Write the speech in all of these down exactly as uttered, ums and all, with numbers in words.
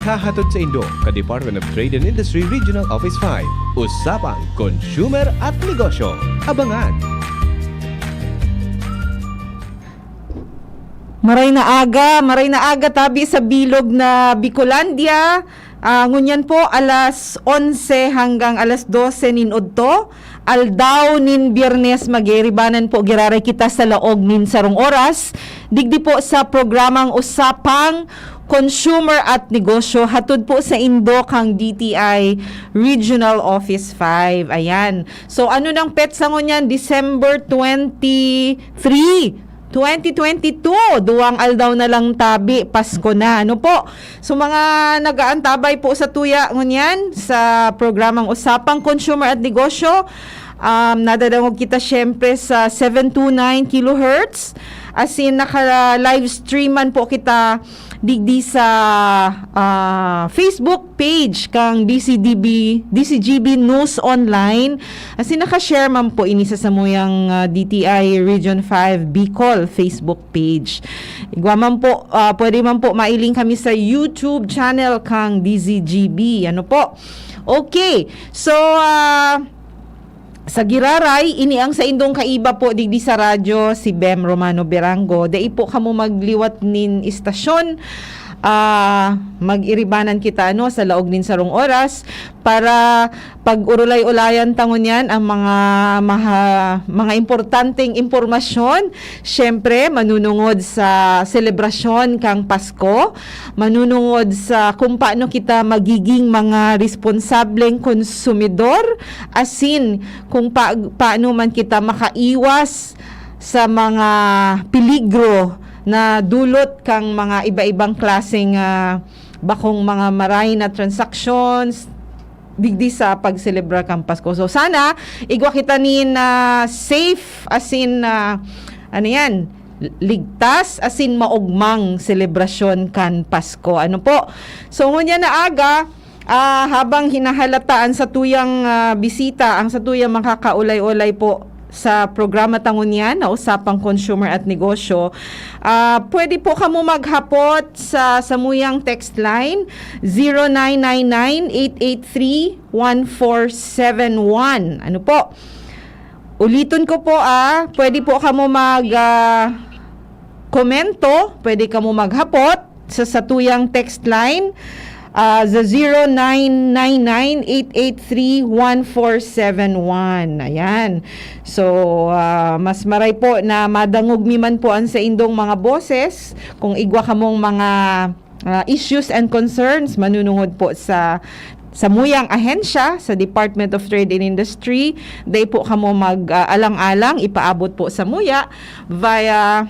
Hahatod sa indo ka Department of Trade and Industry Regional Office five. Usapang Consumer at Negosyo. Abangan! Maray na aga, maray na aga tabi sa bilog na Bicolandia. Ah, ngunyan po, alas onse hanggang alas dose nin udto. Aldaw nin Biyernes, magiribanan po giraray kita sa laog nin sarong oras. Digdi po sa programang Usapang Consumer at Negosyo, hatod po sa indo kang D T I Regional Office five. Ayan. So, ano nang petsa ngunyan? December twenty-three, twenty twenty-two. Duwang aldaw na lang tabi, Pasko na. Ano po? So, mga nag-aantabay po sa tuya ngunyan sa programang Usapang Consumer at Negosyo, um, nadadangog kita syempre sa seven two nine kilohertz. As in, naka-live stream man po kita digdi sa, ah, Facebook page kang D C D B, D C G B News Online. As in, naka-share man po ini sa samuyang, ah, D T I Region five Bicol Facebook page. Igwa man po, ah, pwede man po mailing kami sa YouTube channel kang D Z G B. Ano po? Okay. So, ah, sa giraray, ini ang saindong kaiba po digdi sa radyo, si Bem Romano Berango. Dai po kamo magliwat nin istasyon. Ah, mag-iribanan kita, ano, sa laog nin sarong oras para pag-urulay-ulayan ta ngunyan ang mga maha-, mga importanteng impormasyon. Siyempre, manunungod sa selebrasyon kang Pasko, manunungod sa kung paano kita magiging mga responsableng konsumidor, asin kung pa-, paano man kita makaiwas sa mga peligro na dulot kang mga iba-ibang klaseng, ah, bakong mga maray na transactions digdi sa pagselebrar kan Pasko. So, sana igwa kita nin, ah, safe, asin, ah, ano yan, ligtas, asin maogmang selebrasyon kan Pasko. Ano po? So, ngunyan na aga, ah, habang hinahalata ang satuyang, ah, bisita, ang satuyang makakaulay-ulay po sa programa ta ngunyan na Usapang Consumer at Negosyo, ah, pwede po kamo maghapot sa samuyang text line, zero nine nine nine, eight eight three, one four seven one. Ano po? Uliton ko po, ah, pwede po kamo mag, ah, komento, pwede kamo maghapot sa satuyang text line, ah, sa zero nine nine nine, eight eight three, one four seven one. Ayan. So, ah, mas maray po na madangog mi man po ang saindong mga boses. Kung igwa kamong mga, ah, issues and concerns, manunungod po sa samuyang ahensya, sa Department of Trade and Industry, dai po kamo mag, ah, alang-alang, ipaabot po samuya via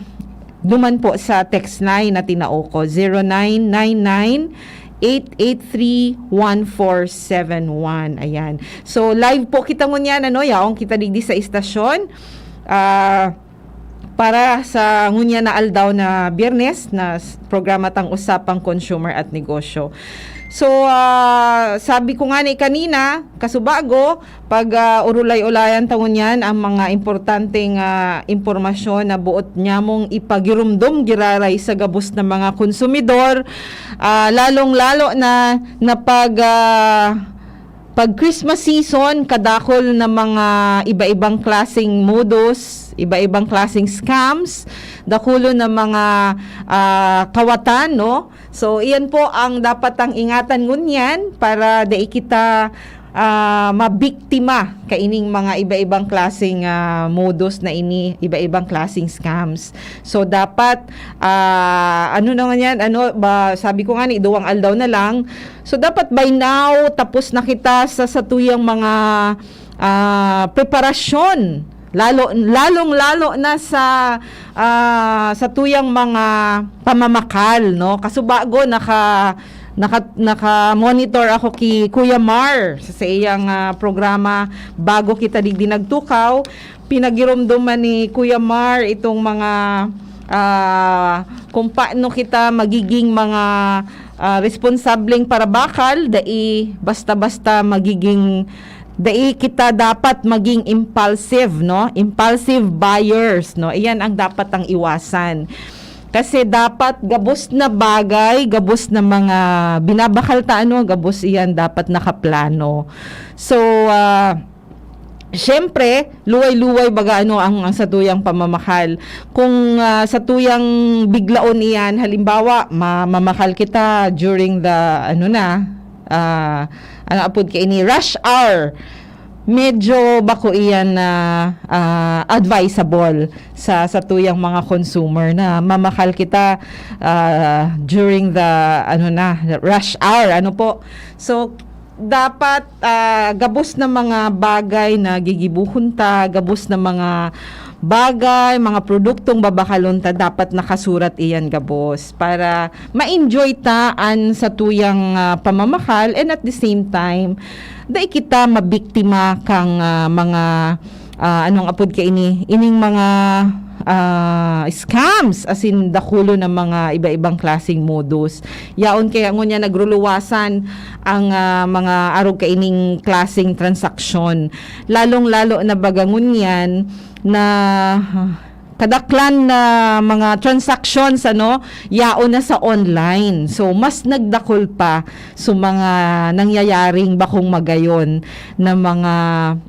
duman po sa text line na tinao ko, zero nine nine nine, eight eight three, one four seven one. Ayan. So, live po kita ngunyan, ano, yaon kita digdi sa istasyon. Ah, para sa ngunyan na aldaw na Biyernes na s-, programa tang Usapang Consumer at Negosyo. So, ah, sabi ko nga ni kanina, kasubago, pag, ah, urulay-ulayan ta ngunyan ang mga importanteng, ah, impormasyon na boot nyamong ipagirumdom giraray sa gabos na mga konsumidor, ah, lalong-lalo na, na pag, ah, pag Christmas season, kadakol na mga iba-ibang klaseng modus, iba-ibang klaseng scams, dakulon na mga, ah, kawatan, no? So, iyan po ang dapat tang ingatan ngunyan para dai kita, ah, mabiktima kaining mga iba-ibang klaseng, ah, modus na ini, iba-ibang klaseng scams. So, dapat, ah, ano naman yan, ano, ba, sabi ko nga ni, duwang aldaw na lang. So, dapat by now, tapos na kita sa satuyang mga, ah, preparasyon. Lalo, lalong-lalo na sa, ah, satuyang mga pamamakal, no? Kasubago, naka, naka, naka-monitor ako ki Kuya Mar sa, sa iyang, ah, programa bago kita digdi nagtukaw. Pinagiromdoman ni Kuya Mar itong mga, ah, kung paano kita magiging mga, ah, responsableng parabakal, dai basta-basta magiging, dai kita dapat maging impulsive, no? Impulsive buyers, no? Iyan ang dapat ang iwasan. Kasi dapat gabos na bagay, gabos na mga binabakal ta, ano, gabos iyan dapat nakaplano. So, ah, siyempre, luway-luway baga, ano, ang, ang satuyang pamamakal. Kung, ah, satuyang biglaon iyan, halimbawa, ma-, mamakal kita during the, ano na, ah, ano apod kaini, rush hour, medyo bako iyan na, ah, advisable sa satuyang mga consumer na mamakal kita, ah, during the, ano na, rush hour, ano po. So, dapat, ah, gabos na mga bagay na gigibuhon ta, gabos na mga bagay, mga produktong babakalon ta, dapat nakasurat iyan gabos para ma-enjoy ta an satuyang, ah, pamamakal, and at the same time, dai kita mabiktima kang, ah, mga, ah, anong apod kaini, ining mga, ah, scams, as in, dakulo na mga iba-ibang klaseng modus. Yaon kaya ngunyan nagruluwasan ang, ah, mga arog kaining klaseng transaksyon. Lalong-lalo na baga ngunyan na kadaklan na mga transactions, ano, yaon na sa online. So, mas nagdakul pa so mga nangyayaring bakong magayon na mga,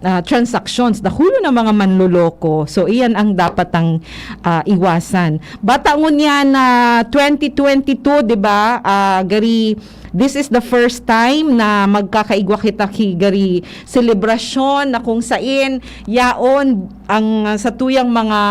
ah, transactions. Dakulo na mga manloloko. So, iyan ang dapat ang, ah, iwasan. Bata ngunyan na twenty twenty-two, di ba? Ah, gari, this is the first time na magkakaigwa kita ki gari selebrasyon na kung sain yaon ang, ah, satuyang mga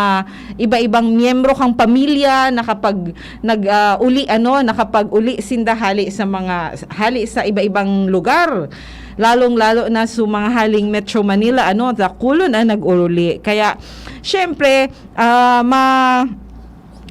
iba-ibang miyembro kang pamilya nakapag-, nag, ah, uli, ano, nakapag-uli sinda hali sa mga, hali sa iba-ibang lugar. Lalong-lalo na sa mga haling Metro Manila, ano, dakulon ang nag-uruli. Kaya, syempre, ah, ma-,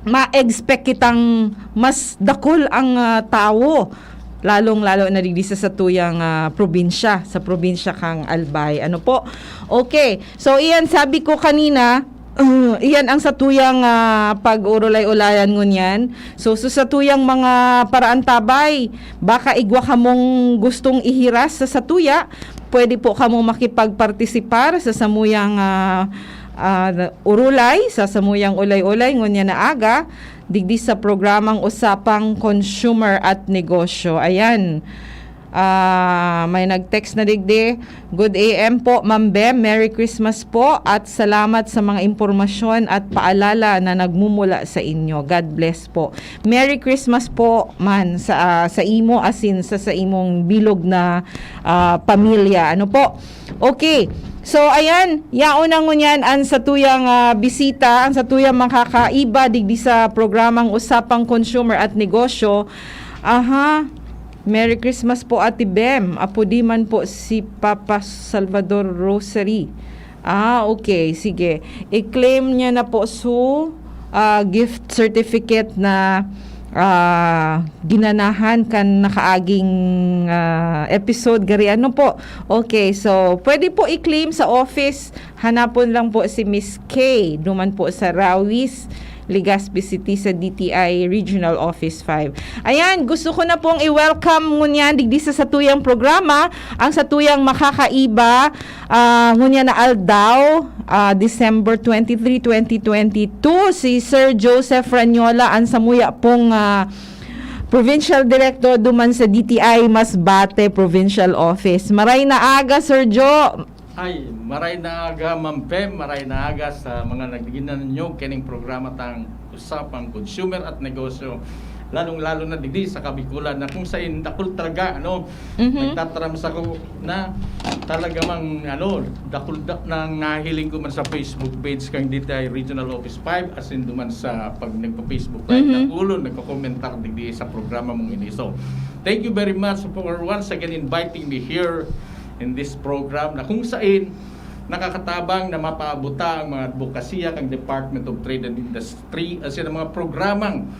ma-expect kitang mas dakul ang, ah, tawo, lalong-lalo na digdi sa satuyang, ah, probinsya, sa probinsya kang Albay. Ano po? Okay. So, iyan, sabi ko kanina, uh, iyan ang satuyang, ah, pag-urulay-ulayan ngunyan. So, sa satuyang mga paraantabay, baka igwa kamong gustong ihiras sa satuya, pwede po kamo makipagpartisipar sa samuyang, ah, ah, urulay, sa samuyang ulay-ulay ngunyan na aga, digdi sa programang Usapang Consumer at Negosyo. Ayan. Ah, may nag-text na digdi. "Good A M po, Ma'am Bem. Merry Christmas po at salamat sa mga impormasyon at paalala na nagmumula sa inyo. God bless po." Merry Christmas po man sa, ah, sa imo, asin sa, sa imong bilog na, ah, pamilya. Ano po? Okay. So, ayan, yaon na ngunyan ang satuyang, ah, bisita, ang satuyang makakaiba digdi sa programang Usapang Consumer at Negosyo. Aha. Merry Christmas po, Ate Bem. Apodi man po si Papa Salvador Rosary. Ah, okay. Sige. I-claim niya na po su, ah, gift certificate na, ah, ginanahan kan nakaaging, ah, episode. Gari ano po? Okay. So, pwede po i-claim sa office. Hanapon lang po si Miss K. Duman po sa Rawis, Legazpi City, sa D T I Regional Office five. Ayan, gusto ko na pong i-welcome ngunyan digdi sa satuyang programa, ang satuyang makakaiba, ah, ngunyan na aldaw, ah, December twenty-three, twenty twenty-two, si Sir Joseph Ranyola, ang samuya pong, ah, Provincial Director duman sa D T I Masbate Provincial Office. Maray na aga, Sir Jo. Ay, maray na aga, Ma'am Pem, maray na aga sa mga nagdinanyog kining programa tang Usapang Consumer at Negosyo, lalong-lalo na digdi sa Kabikulan, na kung sain dakul talaga, ano, Mhm. nagtataram sa ko na talaga mang, ano, dakul da-, nang nahiling ko man sa Facebook page kang D T I Regional Office five, as in duman sa pag nagpa-Facebook Live, Mhm. dakulon nagko-komentar digdi sa programa mong ini. So, thank you very much for once again inviting me here in this program na kung sain nakakatabang na mapaabot ta ang mga adbokasya kang Department of Trade and Industry asin ang mga programang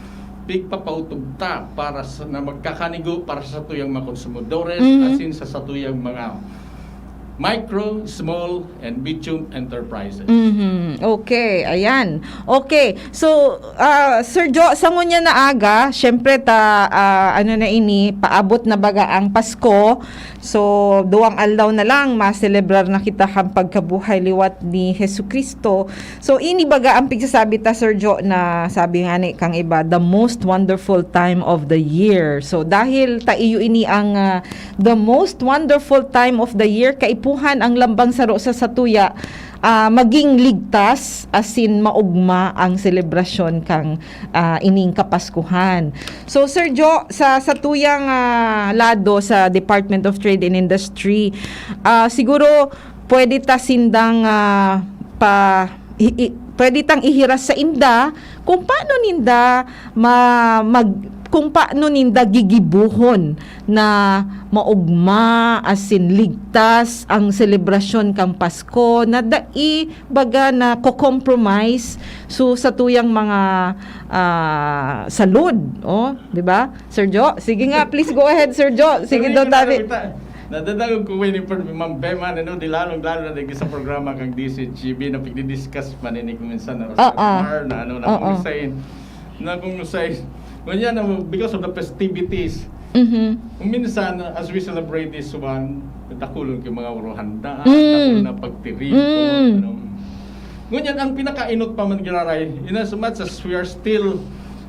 pigpapautog ta para sa, na magkakanigo para sa satuyang mga konsumidores, Mhm. asin sa satuyang mga Micro, Small, and Medium Enterprises. Mhm. Okay, ayan. Okay. So, ah, Sir Jo, sa ngunyan na aga, syempre ta, ah, ano na ini, paabot na baga ang Pasko. So, duwang aldaw na lang, maselebrar na kita kan pagkabuhay liwat ni Jesu-Cristo. So, ini baga ang pigsasabi ta, Sir Jo, na sabi nga ni kang iba, the most wonderful time of the year. So, dahil ta iyo ini ang, ah, the most wonderful time of the year, kaipuhan ang lambang saro sa satuya, ah, maging ligtas asin maogma ang selebrasyon kang, ah, ining Kapaskuhan. So, Sir Jo, sa satuyang, ah, lado sa Department of Trade and Industry, ah, siguro pwede ta sindang, ah, pa i- i- pwede tang ihiras sa inda kung paano ninda ma- mag- kung paano ninda gigibuhon na maogma asin ligtas ang selebrasyon kan Pasko na dai baga nako-compromise so satuyang mga, ah, salud, oh, di ba? Sir Jo, sige nga, please go ahead, Sir Jo. Sige daw, tabi. Nadadangog ko ini, Ma'am Bema, ano, di lalong-lalo na dito sa programa kang D Z G B na pagdi-discuss man ini kung minsan na Oo. Na ano, na Oo. Kung usain, na kung usain, ngunyan na, because of the festivities, Mhm. kung minsan, as we celebrate this one, dakulon kay mga uruhanda, Mm. dakul na pagtiripon, Mm. ano. Ngunyan, ang pinakainot pa man giraray, in as much as we are still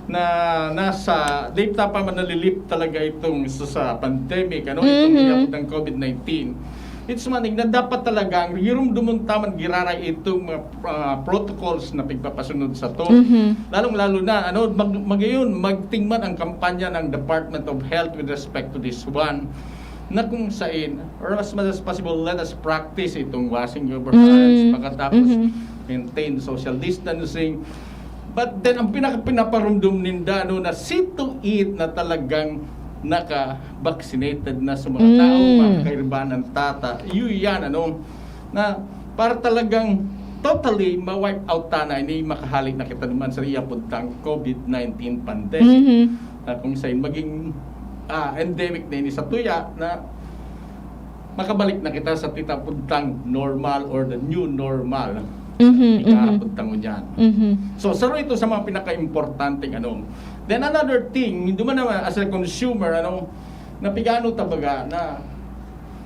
na nasa, di ta pa man nalilip talaga itong sa, sa pandemic, ano, itong Mhm. iyapod ng COVID nineteen. It's one thing na dapat talaga ang girumdumon ta man giraray itong mga, ah, protocols na pigpapasunod sa to. Mhm. Lalong-lalo na, ano, mag, magayon, magtingman ang kampanya ng Department of Health with respect to this one, na kung sain, or as much as possible, let us practice itong washing of our hands, Mm. pagkatapos Mhm. maintain social distancing. But then, ang pinaka-, pinaparumdum ninda, ano, na see to it na talagang naka-vaccinated na sa mga Mm. tao, mga kairibanan tata. Yun yan, ano, na para talagang totally ma-wipe out ta na ini, makahali na kita naman sa iyapod tang COVID nineteen pandemic. Mhm. Na kung saan maging, ah, endemic na ini sa tuya na makabalik na kita sa titapod tang normal or the new normal. Mhm, Ikahapod tango niyan. Mhm. So, saro ito sa mga pinaka-importanteng ano. Then another thing, duman naman as a consumer, ano, napigano ta baga na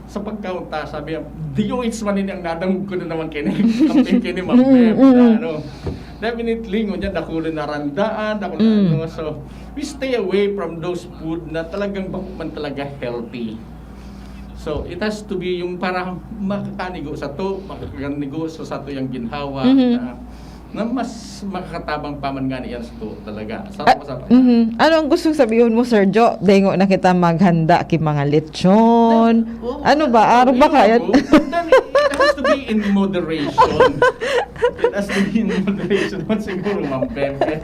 sa pagkaon ta, sabi niya, di yung it's man ang nadangog ko na naman kini, kamping kini, Mm, mabeb, mm. na ano. Definitely, ngunyan, dakulo na randaan, dakulo na Mm. ano. So, we stay away from those food na talagang bako man talaga healthy. So, it has to be yung para makakanigo sa to, makakanigo sa sato yung ginhawa Mhm. na, na mas makakatabang pa man nga niyan sa to talaga. Sa Ah, sa mhm. Ano ang gustong sabihin mo, Sir Jo? Dengo na kita maghanda ki mga lechon. Oh, Ano ba? Araw ba yun kaya? Ako. But then, it has to be in moderation. It has to be in moderation. But siguro, Ma'am Pepe.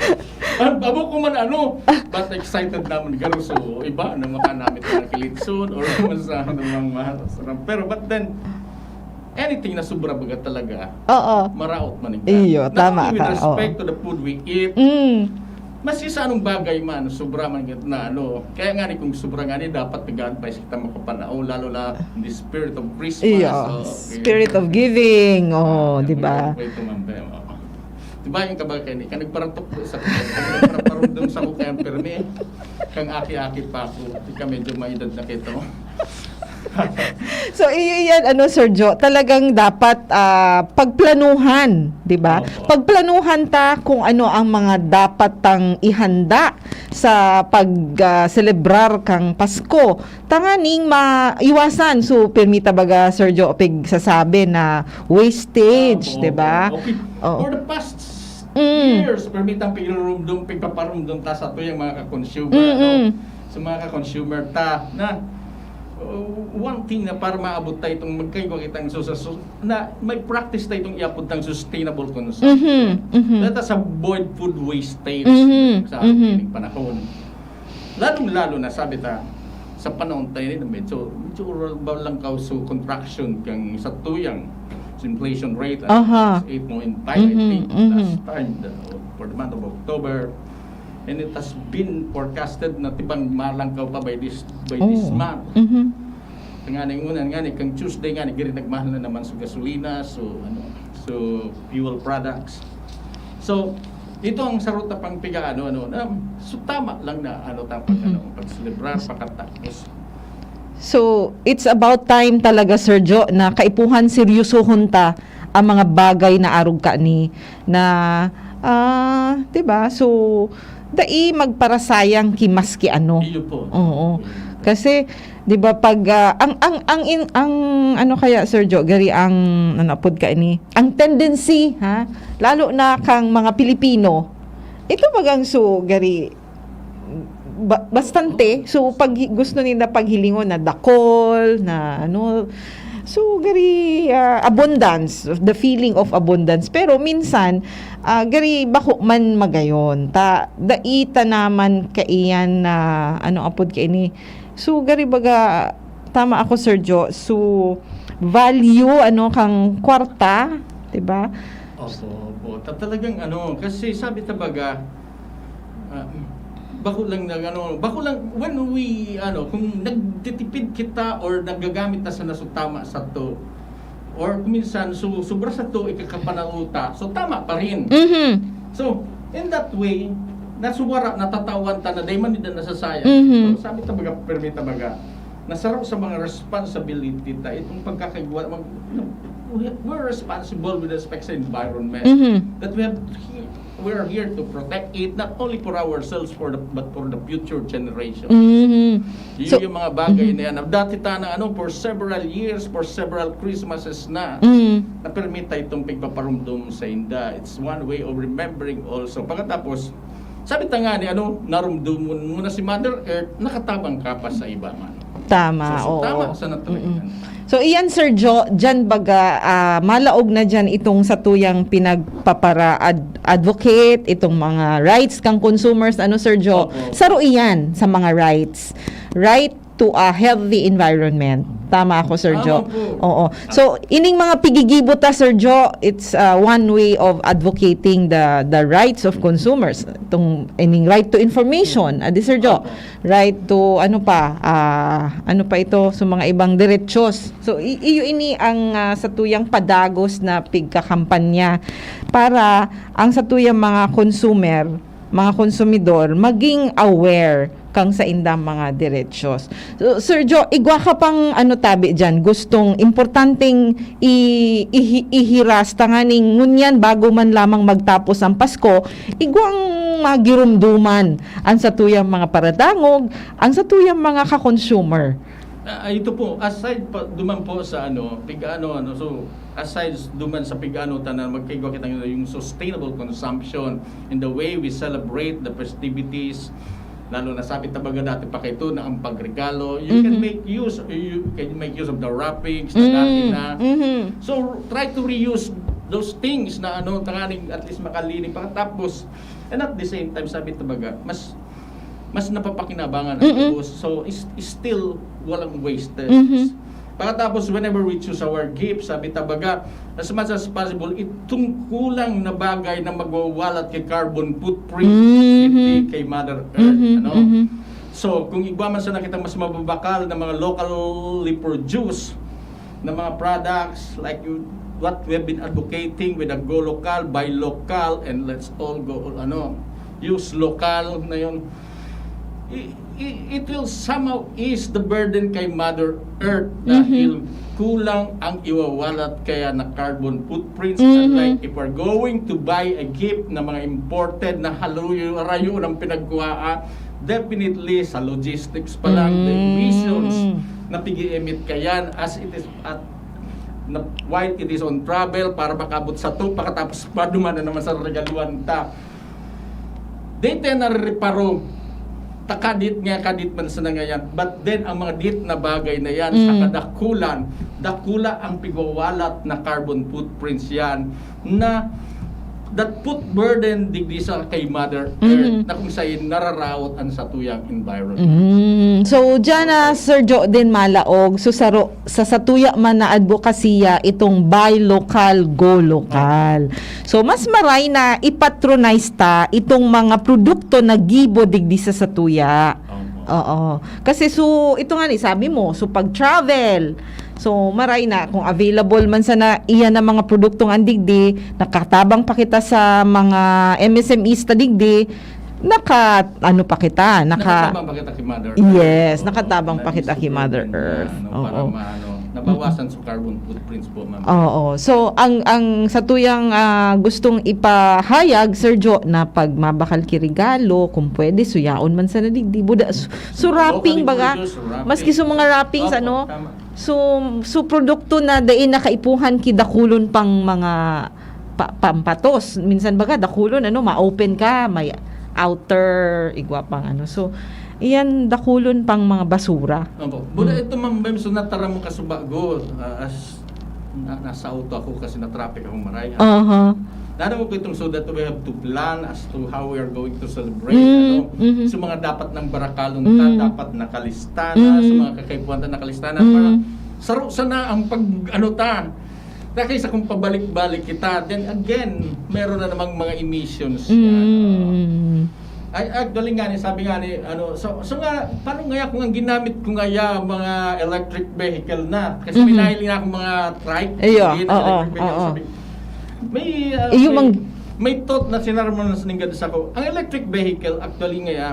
Ang abo ko man ano, but excited naman garo so iba na makanamit na kilitson or naman sa ano mga mahal. Pero but then, anything na sobra baga talaga, Oo. maraot man yung Iyo, Not tama only with ka, respect oo. to the food we eat, Mm. mas sa anong bagay man, sobra man git na ano. Kaya nga ni kung sobra nga ni, dapat nag-advise kita makapanao, lalo na in the spirit of Christmas. Iyo. Oh, okay. Spirit of giving. Oh, Yan di po ba? Yung kwento, Ma'am Bem, oh. Di ba yung kabal kayo ni, ka nagparatok po sa kanya, nagparumdum sa ko kaya permi, kang aki-aki pa ako, di ka medyo may edad na kito. So, iyo yan, ano, Sir Jo, talagang dapat, ah, pagplanuhan, di ba? Opo. Pagplanuhan ta kung ano ang mga dapat tang ihanda sa pag, ah, selebrar kang Pasko. Tanganing maiwasan. So, permita baga, Sir Jo, pig sasabi na wastage, Opo, di ba? opo. Okay. Oo. For the past Mm. years, permitang piglarumdum, pigpaparumdum ta sa to yung mga ka-consumer, Mm-mm. ano? Sa mga ka-consumer ta, na, uh, one thing na para maabot tayo itong magkaigwa kitang susa-, su-, na may practice tayo itong iapod tang sustainable consumption. Mhm, mhm. Let us avoid food wastage Mhm, sa mhm. ating panahon. Lalong-lalo na, sabi ta, sa panahon tayo na medyo, medyo ba lang kaw so contraction kang sa tuyang inflation rate at Aha. eight point five, I Mhm, think, mhm. last time, the, for the month of October. And it has been forecasted na tibang malangkaw pa by this, by this Oo. month. Mhm. Nga ni ngunan nga ni kang Tuesday nga ni giri nagmahal na naman so gasolina, so ano, so fuel products. So ito ang sarota pang piga ano ano na, so tama lang na ano tapos ano pag-celebrar pakatapos. So, it's about time talaga, Sir Jo, na kaipuhan seryosohon ta ang mga bagay na arog kani na, ah, 'di ba? So, dai magparasayang ki maski ano. Iyo po. Oo. Kasi, 'di ba, pag ah, ang ang ang in, ang ano kaya, Sir Jo, gari ang ano pod ka ini, ang tendency, ha, lalo na kang mga Pilipino, ito bagang so gari ba- bastante. So, pag gusto nila paghilingon na dakol, na ano, so, gari ah, abundance, the feeling of abundance. Pero minsan, ah, gari bako man magayon. Ta, dai ta naman kaiyan na, ano apod kaini. So, gari baga, tama ako, Sir Jo. So, value, ano, kang kwarta, 'di ba? Opo, opo. Ta talagang ano, kasi sabi ta baga, ah, bako lang nag ano, bako lang, when we, ano, kung nagtitipid kita or nagagamit ta sana so tama sato, or kung minsan so, sobra sato ikakapanalo ta, so tama pa rin. Mhm. So, in that way, nasuwara, natatawan ta na dai man nila nasasayang. Mhm. So, sabi ta baga, permi ta baga, na saro sa mga responsibility ta itong pagkakagwa mag, we're responsible with respect sa environment Mhm. that we have he- we are here to protect it not only for ourselves for the, but for the future generation. Mhm. Yun So- yung mga bagay na yan. Dati ta na ano, for several years, for several Christmases na, Mm. na-permit ta itong pagpaparumdum sa inda. It's one way of remembering also. Pagkatapos, sabi ta nga ni ano, narumdumon mo na si Mother Earth, nakatabang ka pa sa iba man. Tama, So, so, oo. tama sa natuloy Mm-mm. yan. So, iyan, Sir Jo, dyan baga, ah, malaog na dyan itong satuyang pinagpapara-ad-, advocate, itong mga rights kang consumers, ano, Sir Jo? Opo. Saro iyan sa mga rights. Right to a healthy environment. Tama ako, Sir Tama Jo? po. Oo. So, ining mga pigigibo ta, Sir Jo, it's uh, one way of advocating the the rights of consumers. Itong ining right to information, adi, Sir Jo? Opo. Right to, ano pa, ah, ano pa ito, sa mga ibang derechos. So, i- iyo ini ang ah, satuyang padagos na pigkakampanya para ang satuyang mga consumer, mga konsumidor, maging aware kang sa indang mga derechos. So, Sir Jo, igwa ka pang ano tabi dyan, gustong importanteng i- ihi- ihiras tanganing ngunyan bago man lamang magtapos ang Pasko, igwang magirumduman ang satuyang mga paradangog, ang satuyang mga ka-consumer. Ah, ito po, aside pa duman po sa ano, pig-ano, ano, so aside duman sa pig-ano tanan, magkaigwa kita ng yung sustainable consumption in the way we celebrate the festivities. Lalo na sabi tabaga dati pa kayo na ang pagregalo, you can Mhm. make use, you can make use of the wrappings na dati Mm, na. mhm. So try to reuse those things na ano, tanganing at least makalini pagkatapos. And at the same time, sabi tabaga, mas mas napapakinabangan ang Mm-mm. ubos. So, is, is still walang wastage. Mhm. Pagkatapos, whenever we choose our gift, sabi tabaga, as much as possible, itong kulang na bagay na magwawalat kay carbon footprint, Mhm. hindi kay Mother Earth. Mhm, Ano? mhm. So, kung igwa man sana kita mas mababakal na mga locally produced na mga products, like you, what we have been advocating with the go local, buy local, and let's all go, ano, use local na yun. I- i- it will somehow ease the burden kay Mother Earth Mhm. dahil kulang ang iwawalat kaya na carbon footprints. Mhm. Unlike if we're going to buy a gift na mga imported na halayo-rayo ng pinagkuhaan, definitely sa logistics pa lang, the Mm. emissions na pig-emit kayan as it is at na, while it is on travel para makabot sa to, pagkatapos paduman na naman sa regaluhan ta. Dito yan narireparo, takadit nga, kadit man sa nangayan. But then, ang mga dit na bagay na yan, sa Mm. kadakulan, dakula ang pigwawalat na carbon footprints yan na that put burden digdi sa kay Mother Earth Mhm. na kung saan nararawat ang satuyang environment. Mm. So, dyan na, Sir Jo din malaog. So, saro, sa satuya man na advokasya, itong buy local, go local. So, mas maray na ipatronize ta itong mga produkto na gibo digdi sa satuya. Opo. Oo. Kasi so, ito nga ni, sabi mo, so pag-travel, so maray na, kung available man sana iyan ang mga produktong andigdi, nakatabang pa kita sa mga M S M Es ta digdi, naka, ano pa kita, naka Nakatabang pa kita kay Mother Earth. Yes, nakatabang pa kita kay Mother Earth. Para Oo. ma-, ano, nabawasan sa carbon footprints po, ma'am. Oo. So, ang, ang sa tuyang, ah, gustong ipahayag, Sir Jo, na pag mabakal ki regalo, kung pwede, suyaon man sana digdi. Buda, su-, su-, wrapping, baga, maski sa mga wrappings, ano, su-, su-, produkto na dai na kaipuhan ki dakulon pang mga pa-, pampatos. Minsan, baga, dakulon, ano, ma-open ka, may outer, igwa pang ano. So, iyan, dakulon pang mga basura. Opo. Buda ito, ma'am, Bem, so nataram mo kasubago, ah, as, na, nasa auto ako kasi na-traffic ako, maray. Aha. Nanaw ko itong, so that we have to plan as to how we are going to celebrate, Mm, ano, mhm. so mga dapat ng barakalon ta, Mm. dapat nakalista na, so Mm. mga kakaipuhan ta nakalista na, Mm. para saro sana ang pag, ano ta, na kaysa kung pabalik-balik kita, then again, meron na namang mga emissions yan, oo. Mm. Ay, actually nga ni, sabi nga ni, ano, so, so nga, paano nga kung ang ginamit ko nga ya, mga electric vehicle na? Kasi may Mhm. nahili na akong mga trike, Iyo, hindi na oo, electric vehicle, oo. sabi, may, ah, Iyo, may, mang- may thought na sinarmon na siningad sa ko. Ang electric vehicle, actually nga ya,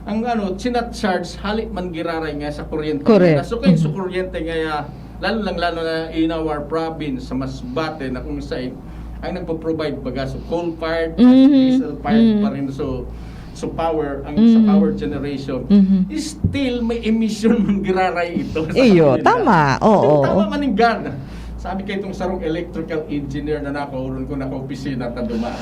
ang ano, sinat-charge, hali man giraray nga sa kuryente. Correct. So, kung Mhm. sa kuryente nga ya, lalo lang, lalo na in our province, sa Masbate, na kung saan ang nagpo-provide baga, so coal-fired, Mhm. diesel-fired Mhm. pa rin, so, so power, ang sa Mhm. power generation, Mhm. is still may emission man giraray ito sa Iyo, kanila. tama. Oo, So, tama oo. man yung gana. Sabi kay itong sarong electrical engineer na nakauron ko, naka-opisina ta duman.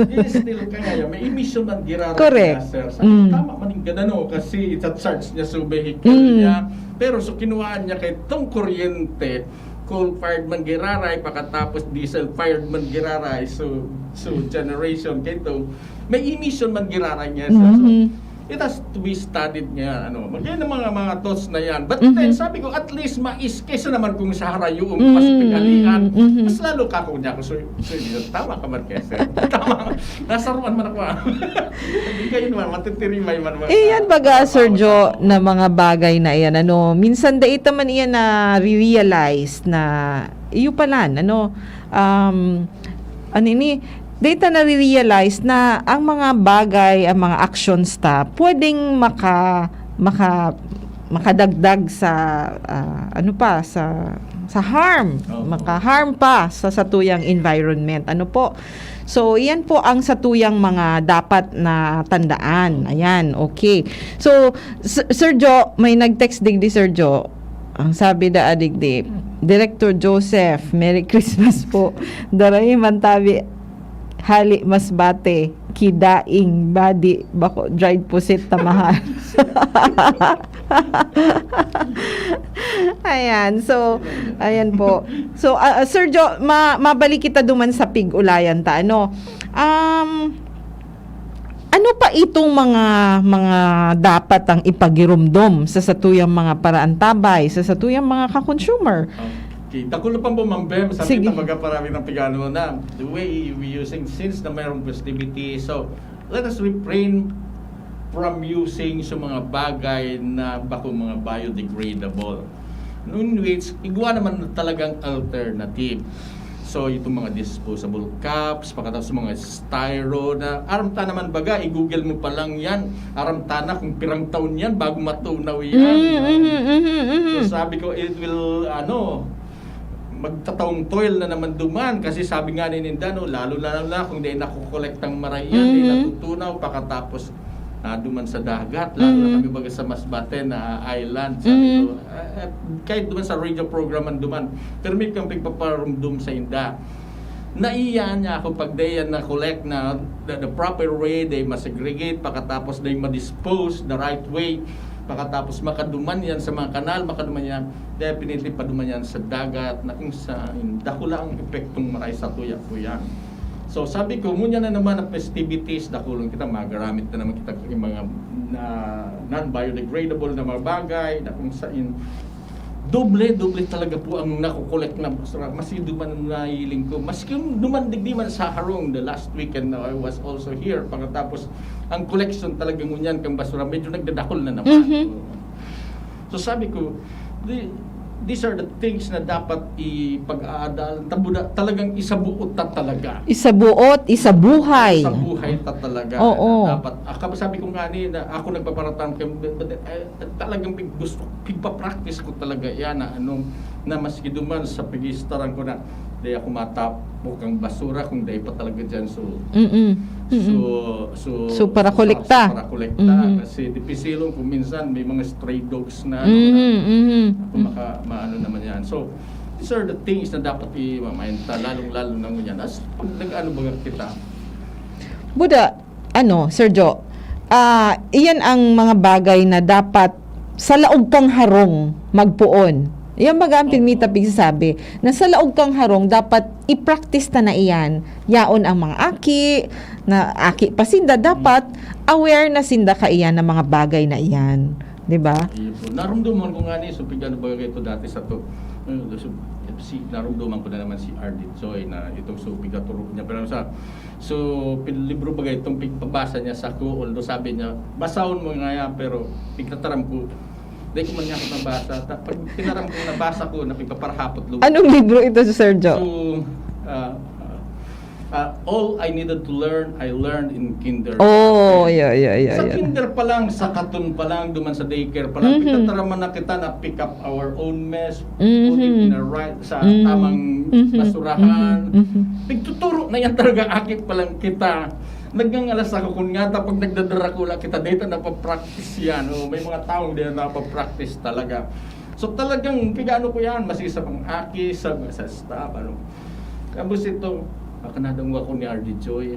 Is still kaya, may emission man giraray Correct. na, sir. Sabi, Mm. tama man yung gana, no? Kasi ita-charge niya sa vehicle Mm. niya. Pero so kinuhaan niya kay itong kuryente, coal-fired man giraray, pakatapos diesel-fired man giraray, so, so generation kay ito, may emission man giraray niya, sir. So, Mhm. it has to be studied nga, ano, magyan ng mga, mga thoughts na yan. But Mhm. then, sabi ko, at least mais kaysa naman kung sa harayuong Mhm. mas pighalian, Mhm. mas lalo ka kung niya ako, so, so, yun, tama ka man kaya, sir. Tama, nasaruan man ako, ah. Hindi kayo naman, matitirimay man, man, Eh, yan ah, baga, Sir Jo, na mga bagay na yan, ano, minsan dai ta man iyan na-realize na, iyo pala, ano, um, ano ini, dai ta nare-realize na ang mga bagay, ang mga actions ta, pwedeng maka-, maka-, makadagdag sa, ah, ano pa, sa, sa harm, Oo. maka-harm pa sa satuyang environment. Ano po? So, iyan po ang satuyang mga dapat na tandaan. Ayan, okay. So, S-, Sir Jo, may nag-text digdi, Sir Jo. Ang sabi da, ah, digdi, "Director Joseph, Merry Christmas po. Darahi man tabi, hali Masbate, ki daing badi, bako dried pusit ta mahal." Ayan, so, ayan po. So, ah, ah, Sir Jo, ma-, mabalik kita duman sa pig-ulayan ta, ano? Um, ano pa itong mga, mga dapat ang ipagiromdom sa satuyang mga paraantabay, sa satuyang mga ka-consumer? Okay. Dakula pa po, Ma'am Bem, sa Sige. ating mga parami ng pigano na, the way we using, since na mayroong festivity, so let us refrain from using sa mga bagay na bako mga biodegradable. In which, igwa naman na talagang alternative. So, itong mga disposable cups, pakatapos mga styro na, aram ta naman baga, i-Google mo pa lang yan. Aram ta na kung pirang taon yan bago matunaw yan. Mm, mhm, mhm, mhm. So, sabi ko, it will, ano, magtataong toil na naman duman. Kasi sabi nga ni Nindano, lalo na, lalo na kung di nakukolektang maray yan, di Mhm. natutunaw, pakatapos, ah, duman sa dagat. Lalo na Mhm. kami baga sa Masbate na island. Sabi Mhm. ko, ah, ah, kahit duman sa radio program man duman, pero may kang pagpaparumdum sa inda. Naiya niya ako pag di yan na-collect na the, the proper way, di ma-segregate, pakatapos di ma-dispose the right way, pakatapos makaduman yan sa mga kanal, makaduman yan, definitely paduman yan sa dagat, na kung saan dakula ang epektong maray sa tuya po yan. So, sabi ko, ngunyan na naman ang festivities, dakulon kita, magaramit na naman kita yung mga na, non-biodegradable na mga bagay, na kung saan doble, doble talaga po ang nakukolek na basura. Maski duman ang nahiling ko. Maski yung duman digdi man sa harong, the last weekend na I was also here. Pagkatapos, Ang collection talaga ngunyan kan basura, medyo nagdadakul na naman. Mhm. So, so sabi ko, "Di-, these are the things na dapat ipag-aadalan." Tabuda-, talagang isabuot ta talaga. Isabuot, isabuhay. Isabuhay ta talaga. Oo. Na dapat, ah, kab-, sabi ko nga ni, na ako nagpaparatang kay, but, but, eh, talagang pig-, gusto, pigpa-practice ko talaga yan na, ano, na maski duman sa pigistaran ko na, "Di ako matapok ang basura kung dai pa talaga dyan." So, Mm-mm. Mm-mm. so, so, So, para so, kolekta. so, para kolekta. Mhm. Kasi dipisilon kung minsan may mga stray dogs na, ano, na, Mhm, mhm. kung maka-, maano naman yan. So, these are the things na dapat i-, mamainta, lalong-lalo na ngunyan. As pag nag-ano ba kita? Buda, ano, Sir Jo, ah, iyan ang mga bagay na dapat sa laog kang harong magpoon. Yan baga ang Opo. pinmita pigsasabi, na sa laog kang harong dapat i-practice ta na iyan. Yaon ang mga aki, na aki pa sinda, dapat aware na sinda kaiyan ng mga bagay na iyan. Di ba? Iyo po. Narumduman ko nga ni, so, pigano ba ito dati sa to? Eh, so, si, narumduman ko na naman si R D Joy na itong so, pigaturo niya. Pero sa, so, pil-, libro ba itong pigpabasa niya sa ko, although sabi niya, "Basahon mo nga yan," pero pigtataram ko, "Di ko man niya ako nabasa." Ta-, pag tinaram ko, nabasa ko, na pigpaparahapot loob. Anong libro ito, Sir Jo? So, ah, ah, ah, "All I needed to learn, I learned in kindergarten." Oh, yeah, yeah, yeah, Sa yeah. kinder pa lang, sa katon pa lang, duman sa daycare pa lang, Mhm. pigtataraman na kita na pick up our own mess, Mhm. put it in a right, sa Mhm. tamang Mhm. basurahan. Mhm. Mhm. Pigtuturo na yan talaga, aki pa lang kita. Nagngangalas ako kun ngata pag nagdadarakula kita, dito napapractice yan. Oh, may mga taong di na napapractice talaga. So, talagang pigano ko yan, masi sa mga aki, sa, sa staff, ano. Tapos ito, baka nadangwa ko ni R D Joy,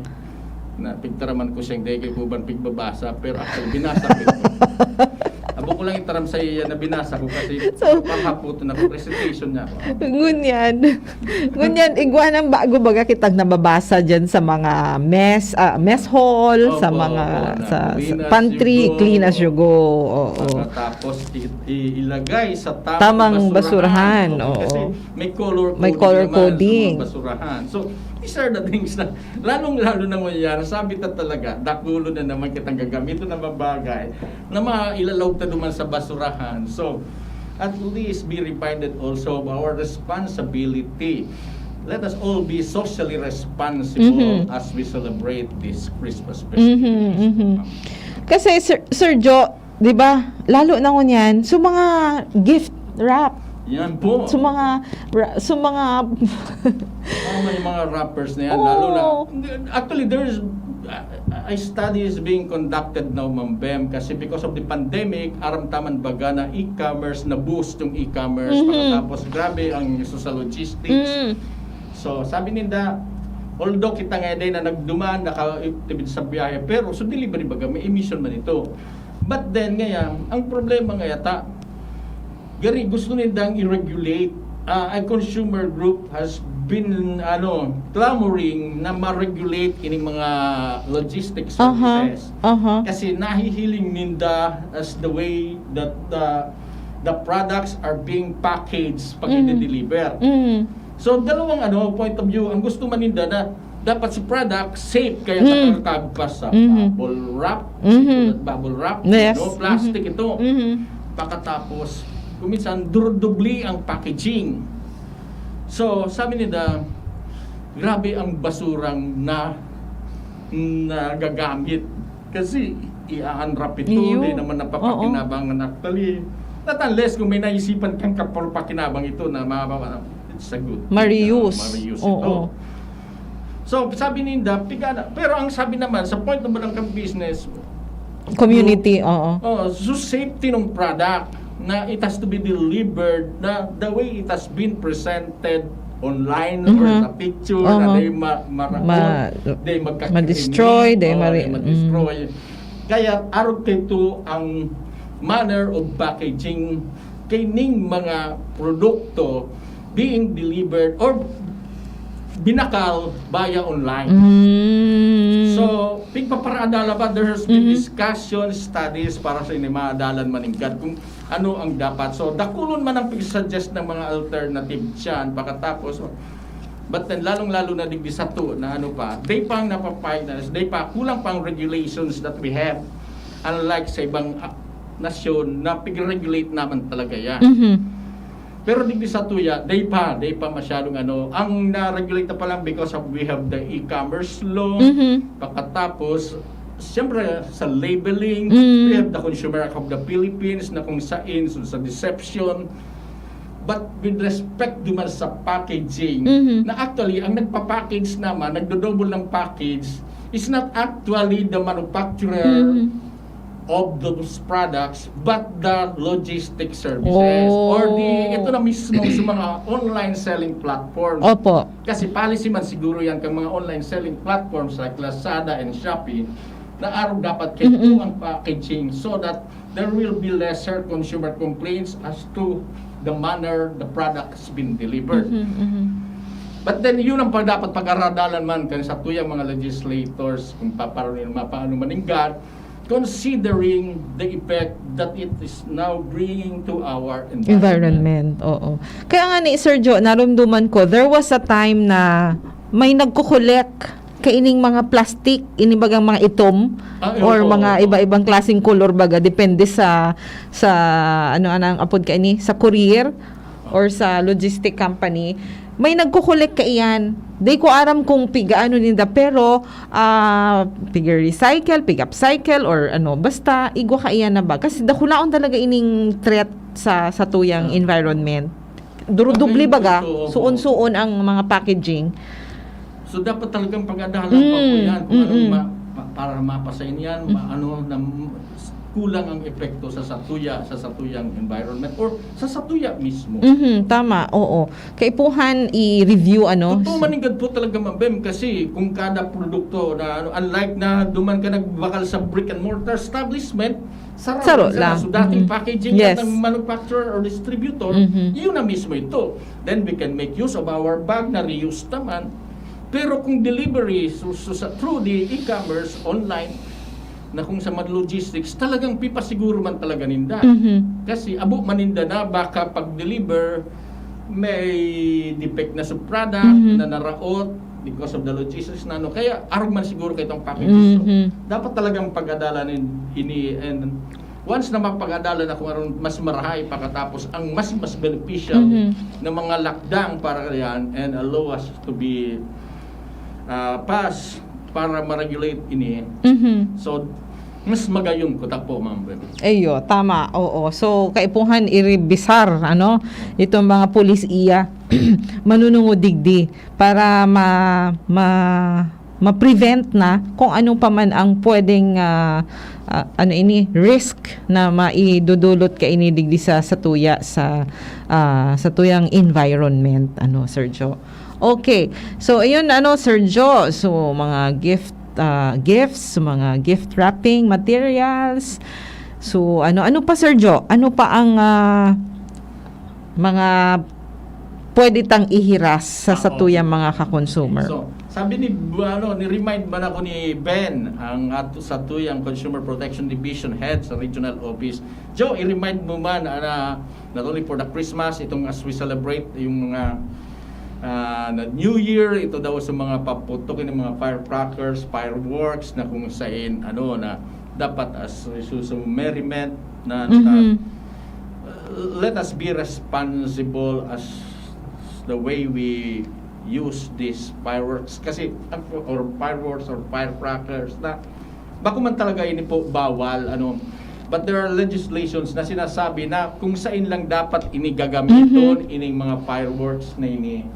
na pigtaraman ko siyang deke ko ban pigbabasa, pero actually, binasa ko ito. Abo ko lang itaram sa iya na binasa ko kasi So, papahapoton ako, recitation niya ako. Ngunyan, ngunyan, igwa ng bago baga kitang nababasa dyan sa mga mess, ah, mess hall, sa Opo, mga, opo, na sa, clean sa as pantry, you go. clean as you go. Oo. Pagkatapos, i-, i-, ilagay sa tamang Tamang basurahan. basurahan, Oo, oo. kasi may color May coding color naman sa mga coding. basurahan. So, these are the things na, lalong-lalo na ngunyan, sabi ta talaga, dakulo na naman kitang gagamiton na mga bagay na mailalaog ta duman sa basurahan. So, at least be reminded also of our responsibility. Let us all be socially responsible Mhm. as we celebrate this Christmas Mhm, festivities. mhm. Kasi, Sir, Sir Jo, di ba, lalo na ngunyan, so mga gift wrap. Yan po. So mga, ra-, so mga Ah, may mga wrappers na yan, Oo. lalo na, actually, there's, uh, a study is being conducted now, Ma'am Bem, kasi because of the pandemic, aram ta man baga na e-commerce, na-boost yung e-commerce, Mhm. pagkatapos grabe ang iso sa logistics. Mm. So, sabi ninda, although kita nga din na nagduman, nakatipid sa biyahe, pero so delivery baga, may emission man ito. But then, ngayon, ang problema nga yata, gari, gusto nindang i-regulate. Ah, a consumer group has been, ano, clamoring na ma-regulate ining mga logistics Aha, services. aha. Kasi nahihiling ninda as the way that the, the products are being packaged pag Mm. i-deliver. Mm. So, dalawang, ano, point of view. Ang gusto man ninda na dapat si product safe, kaya Mm. nakakagpas sa Mhm. bubble wrap, Mhm. sipon at bubble wrap, Yes. no? Plastic Mhm. ito. Mhm. Pagkatapos, kuminsan, durdubli ang packaging. So, sabi nila, grabe ang basurang na, nagagamit. Kasi, i-unwrap ito, Iyo. di naman napapakinabangan Oo. actually. Not unless kung may naisipan kang kapapakinabang ito na ma-, ma-, ma-, it's a good thing na Ma-reuse. ma-reuse Oo. ito. So, sabi ninda, pigana, pero ang sabi naman, sa point naman ng business, Community, oo. oh, so safety ng product na it has to be delivered na the way it has been presented online or Mhm. sa picture na Aha. di ma-, marakot, Ma-, di magkakrimen, ma-destroy, di oh, mari-, di ma-destroy. mm. Kaya arog kay ito ang manner of packaging kining mga produkto being delivered or binakal via online. Mm. So, pigpaparadala pa, there has been Mhm. discussion, studies para sa ini maadalan maningkad kung ano ang dapat. So, dakulon man ang pig-suggest ng mga alternative dyan. Pagkatapos, But then, lalong-lalo na digdi sato na ano pa, day pang napapahinas, day pa kulang pang regulations that we have. Unlike sa ibang, ah, nasyon na pig-regulate naman talaga yan. Mhm. Pero digdi sa tuya, day pa, day pa masyadong ano. Ang na-regulate na pa lang because of we have the e-commerce law, Mhm. pagkatapos, siyempre, sa labeling, Mm. we have the Consumer Act of the Philippines na kung saan, so, sa deception. But with respect duman sa packaging, Mhm. na actually, ang nagpa-package naman, nagdo-double ng package, is not actually the manufacturer Mhm. of those products, but the logistic services. Oh. Or the, ito na mismo sa mga online selling platforms. Opo. Kasi policy man siguro yan kang mga online selling platforms like Lazada and Shopee, na araw dapat kayo Mm-mm. ang packaging so that there will be lesser consumer complaints as to the manner the product has been delivered. Mhm, mhm. But then, yun ang pag-, dapat pag-aradalan man kan sa tuyang mga legislators, kung papaano, mapaano maninggan, considering the effect that it is now bringing to our environment. Environment, oo. Kaya nga ni Sir Jo, narumduman ko, there was a time na may nagkukulek kaining mga plastic, ini bagang mga itom, Ah, or oo, mga oo. iba-ibang klaseng kolor baga, depende sa, sa, ano, anong apod kaini, sa courier or sa logistic company. May nagkukulek kaiyan. Di ko aram kung piga ano ninda, pero, ah, piga recycle, piga upcycle, or ano, basta igwa kaiyan na ba. Kasi dakulaon talaga ining threat sa, sa tuyang Ah. environment. Duro-dubli Okay, baga, totoo po. suon-suon ang mga packaging. So, dapat talagang pag-adalan pa po Mm, yan kung anong mm-mm. ma-, ma-, para mapasain yan, ma-, ano, na m-, kulang ang epekto sa satuya, sa satuyang environment, or sa satuya mismo. Mhm, tama, oo. Kaipuhan i-review, ano? Totoo man yung po talaga, Ma'am Bem, kasi kung kada produkto na, ano, unlike na duman ka nagbakal sa brick and mortar establissement, saro, Saro isa lang. na. So, dating Mhm. packaging Yes. yan ng manufacturer or distributor, Mhm. yun na mismo ito. Then we can make use of our bag na reused naman. Pero kung delivery, so, so sa, through the e-commerce, online, na kung sa mga logistics, talagang pipasiguro man talaga ninda. Mhm. Kasi abo man ninda na baka pag-deliver, may defect na sa product, Mhm. na naraot because of the logistics na ano. Kaya arog man siguro kayo itong packages. So, Mhm. dapat talagang pag-adalan in-, ini, and once na mapag-adalan na kung aron mas marahay, pagkatapos ang mas, mas beneficial Mhm. na mga lakdang para yan and allow us to be, ah, pass para ma-regulate ini. Mhm. So, mas magayon ko ta po, Ma'am Bem. Eyo, tama. Oo. So, kaipuhan iribisar, ano, itong mga pulis iya manunungod digdi para ma, ma, ma-prevent na kung ano pa man ang pwedeng, ah, ah, ano ini, risk na maidudulot kaini digdi sa, sa tuya, sa, ah, sa tuyang environment, ano, Sir Jo. Okay. So, ayun, ano, Sir Jo. So, mga gift, ah, gifts, mga gift wrapping materials. So, ano, ano pa, Sir Jo? Ano pa ang, ah, mga pwede tang ihiras sa, sa Ah, tuyang mga ka-consumer? So, sabi ni, ano, ni-remind man ako ni Ben, ang at, sa tuyang Consumer Protection Division Head sa Regional Office. Joe, i-remind mo man, ah, not only for the Christmas, itong as we celebrate yung mga, ah, na New Year, ito daw sa mga paputok, yung mga firecrackers, fireworks, na kung saan, ano, na dapat as so, so merriment na, na Mhm. uh, let us be responsible as the way we use these fireworks kasi, or fireworks or firecrackers na bako man talaga ini po bawal, ano, but there are legislations na sinasabi na kung saan lang dapat ini gagamiton, Mhm. ining mga fireworks na ini,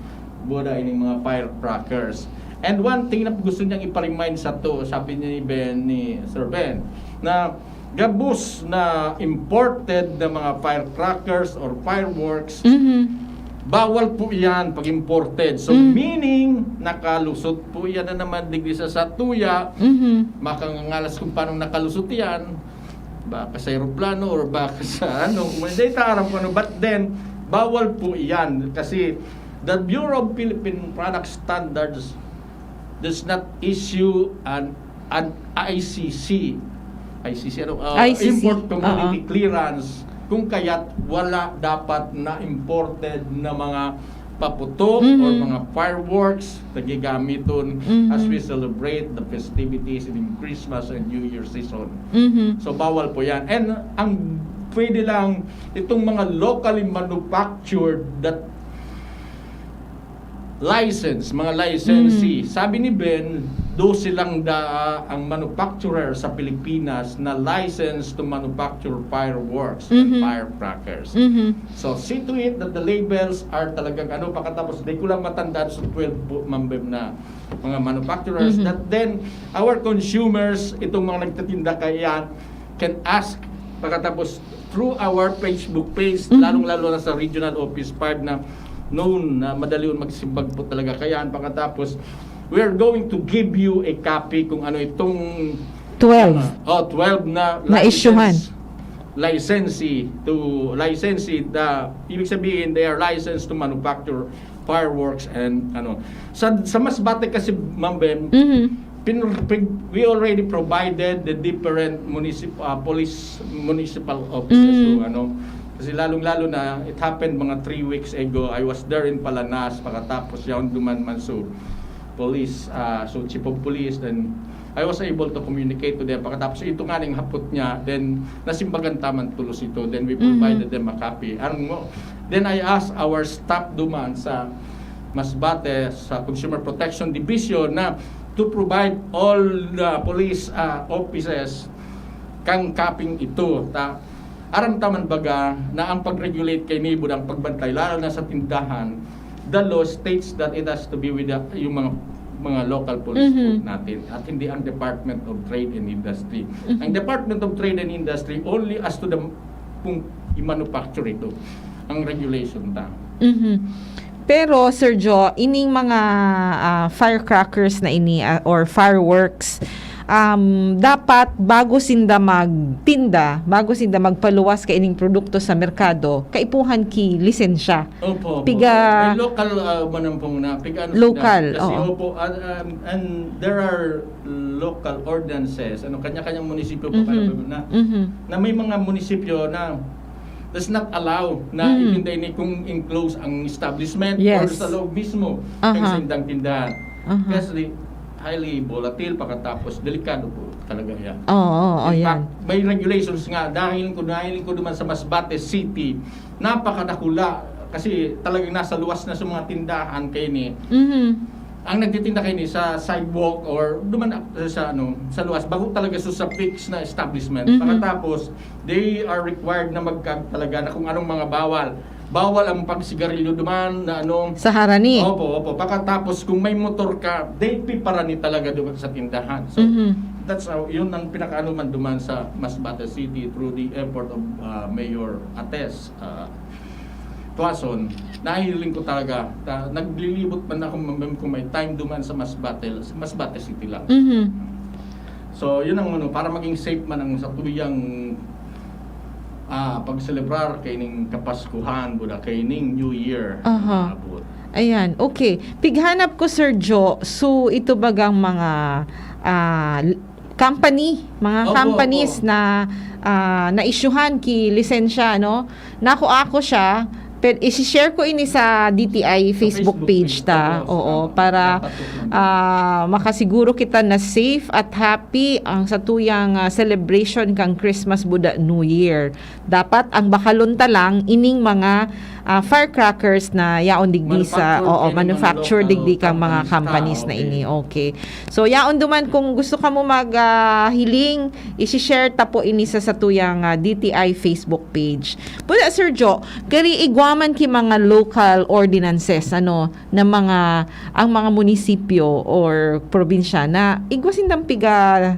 buda ining mga firecrackers. And one thing na gusto niyang ipa-remind sa to, sabi ni Ben, ni Sir Ben, na gabos na imported na mga firecrackers or fireworks, Mhm. bawal po iyan pag imported. So, Mm. Meaning, nakalusot po iyan na naman digdi sa satuya, Mhm. makangangalas kung paano nakalusot iyan, baka sa eroplano or baka sa ano, kung hindi tayo alam kung ano. But then, bawal po iyan kasi the Bureau of Philippine Product Standards does not issue an, an I C C, I C C, ano, uh, I C C, import community oo. Clearance, kung kaya't wala dapat na imported na mga paputok or mga fireworks na gigamiton as we celebrate the festivities in Christmas and New Year season. So, bawal po yan. And ang pwede lang itong mga locally manufactured that license, mga licensee. Sabi ni Ben, dosi lang da ang manufacturer sa Pilipinas na license to manufacture fireworks and firecrackers. So, see to it that the labels are talagang ano, pagkatapos di ko lang matandaan sa twelve po, Ma'am Bem, na mga manufacturers, that then our consumers, itong mga nagtitinda kaya, can ask pagkatapos through our Facebook page, lalong-lalo na sa Regional Office five na known na madali yun magsimbag po talaga kaya. Pagkatapos, we are going to give you a copy kung ano itong twelve. Oh, twelve na Na-issuehan. License, licensee to licensee the, ibig sabihin, they are licensed to manufacture fireworks and ano. Sa, sa Masbate kasi, Ma'am Bem, Mhm. pin, pin, we already provided the different municip, ah, police, municipal offices to ano. Kasi lalong-lalo na, it happened mga three weeks ago, I was there in Palanas, pagkatapos yaon duman man so police, ah, so chief of police, then I was able to communicate to them. Pagkatapos ito nga ning hapot niya, then nasimbagan ta man tulos ito, then we provided them a copy. Ang mo, then I asked our staff duman sa Masbate, sa Consumer Protection Division, na to provide all the police, ah, offices kang copy ito. Ta, aram ta man baga na ang pag-regulate kay nibo ang pagbantay, lalo na sa tindahan, the law states that it has to be with the, yung mga, mga local police po natin at hindi ang Department of Trade and Industry. Ang Department of Trade and Industry only as to the, kung i-manufacture ito, ang regulation ta. Mhm. Pero, Sir Jo, ining mga, ah, firecrackers na ini, ah, or fireworks, um, dapat bago sinda magtinda, bago sinda magpaluwas ka ining produkto sa merkado, kaipuhan ki lisensya. Opo, opo. Piga- May local, ah, manampong na, piga ano Local, sila. Kasi oo. Opo, and, and, and there are local ordinances, ano, kanya-kanyang munisipyo po Mhm. pala na, Mhm. na may mga munisipyo na does not allow na Mhm. itinda ini kung enclosed ang establishment or Yes. sa loob mismo Aha. ng sindang tindahan. Aha. Kasi highly volatile, pagkatapos delikado po talaga yan. Oo, oo, In yan. fact, may regulations nga, dahil ko, dahil ko duman sa Masbate City, napakadakula kasi talagang nasa luwas na sa mga tindahan kay ni Mhm. ang nagtitinda kay ni sa sidewalk or duman sa, ano, sa luwas, bako talaga so sa fixed na establishment. Mhm. Pagkatapos, they are required na magkag talaga na kung anong mga bawal. Bawal ang pagsigarilyo duman na ano. Sa harani. Opo, opo. Pagkatapos, kung may motor ka, they piparani talaga duman sa tindahan. So, Mhm. that's how, yun ang pinakaanuman duman sa Masbate City through the effort of, uh, Mayor Ates, uh, Tuason. Nahiling ko talaga, ta, naglilibot man ako, Ma'am Bem, kung may time duman sa Masbate, sa Masbate City lang. Mhm. So, yun ang ano, para maging safe man ang sa tuyang, ah, pagselebrar kay ning Kapaskuhan, buda kay ning New Year. Aha. Abot. Ayan, okay. Pighanap ko, Sir Jo, so ito bagang mga, ah, l-, company, mga Opo, companies opo. na, ah, na-issuehan ki lisensya, no? Nakuha ko siya, pero isi-share ko ini sa D T I Facebook Facebook page page, ta. opo, Oo, tama. para, Dapat po, ma'am. ah, makasiguro kita na safe at happy ang satuyang, ah, celebration kang Christmas buda New Year. Dapat ang bakalon ta lang ining mga, ah, firecrackers na yaon digdi sa, Manufactured oo, kay mga manufactured local digdi kang mga companies ta, companies na okay. ini. Okay. So, yaon duman kung gusto kamo mag, ah, hiling, isi-share ta po ini sa satuyang, ah, D T I Facebook page. Pwede, Sir Jo, kari igwa man ki mga local ordinances, ano, na mga, ang mga munisipyo or probinsya na igwa sindang piga,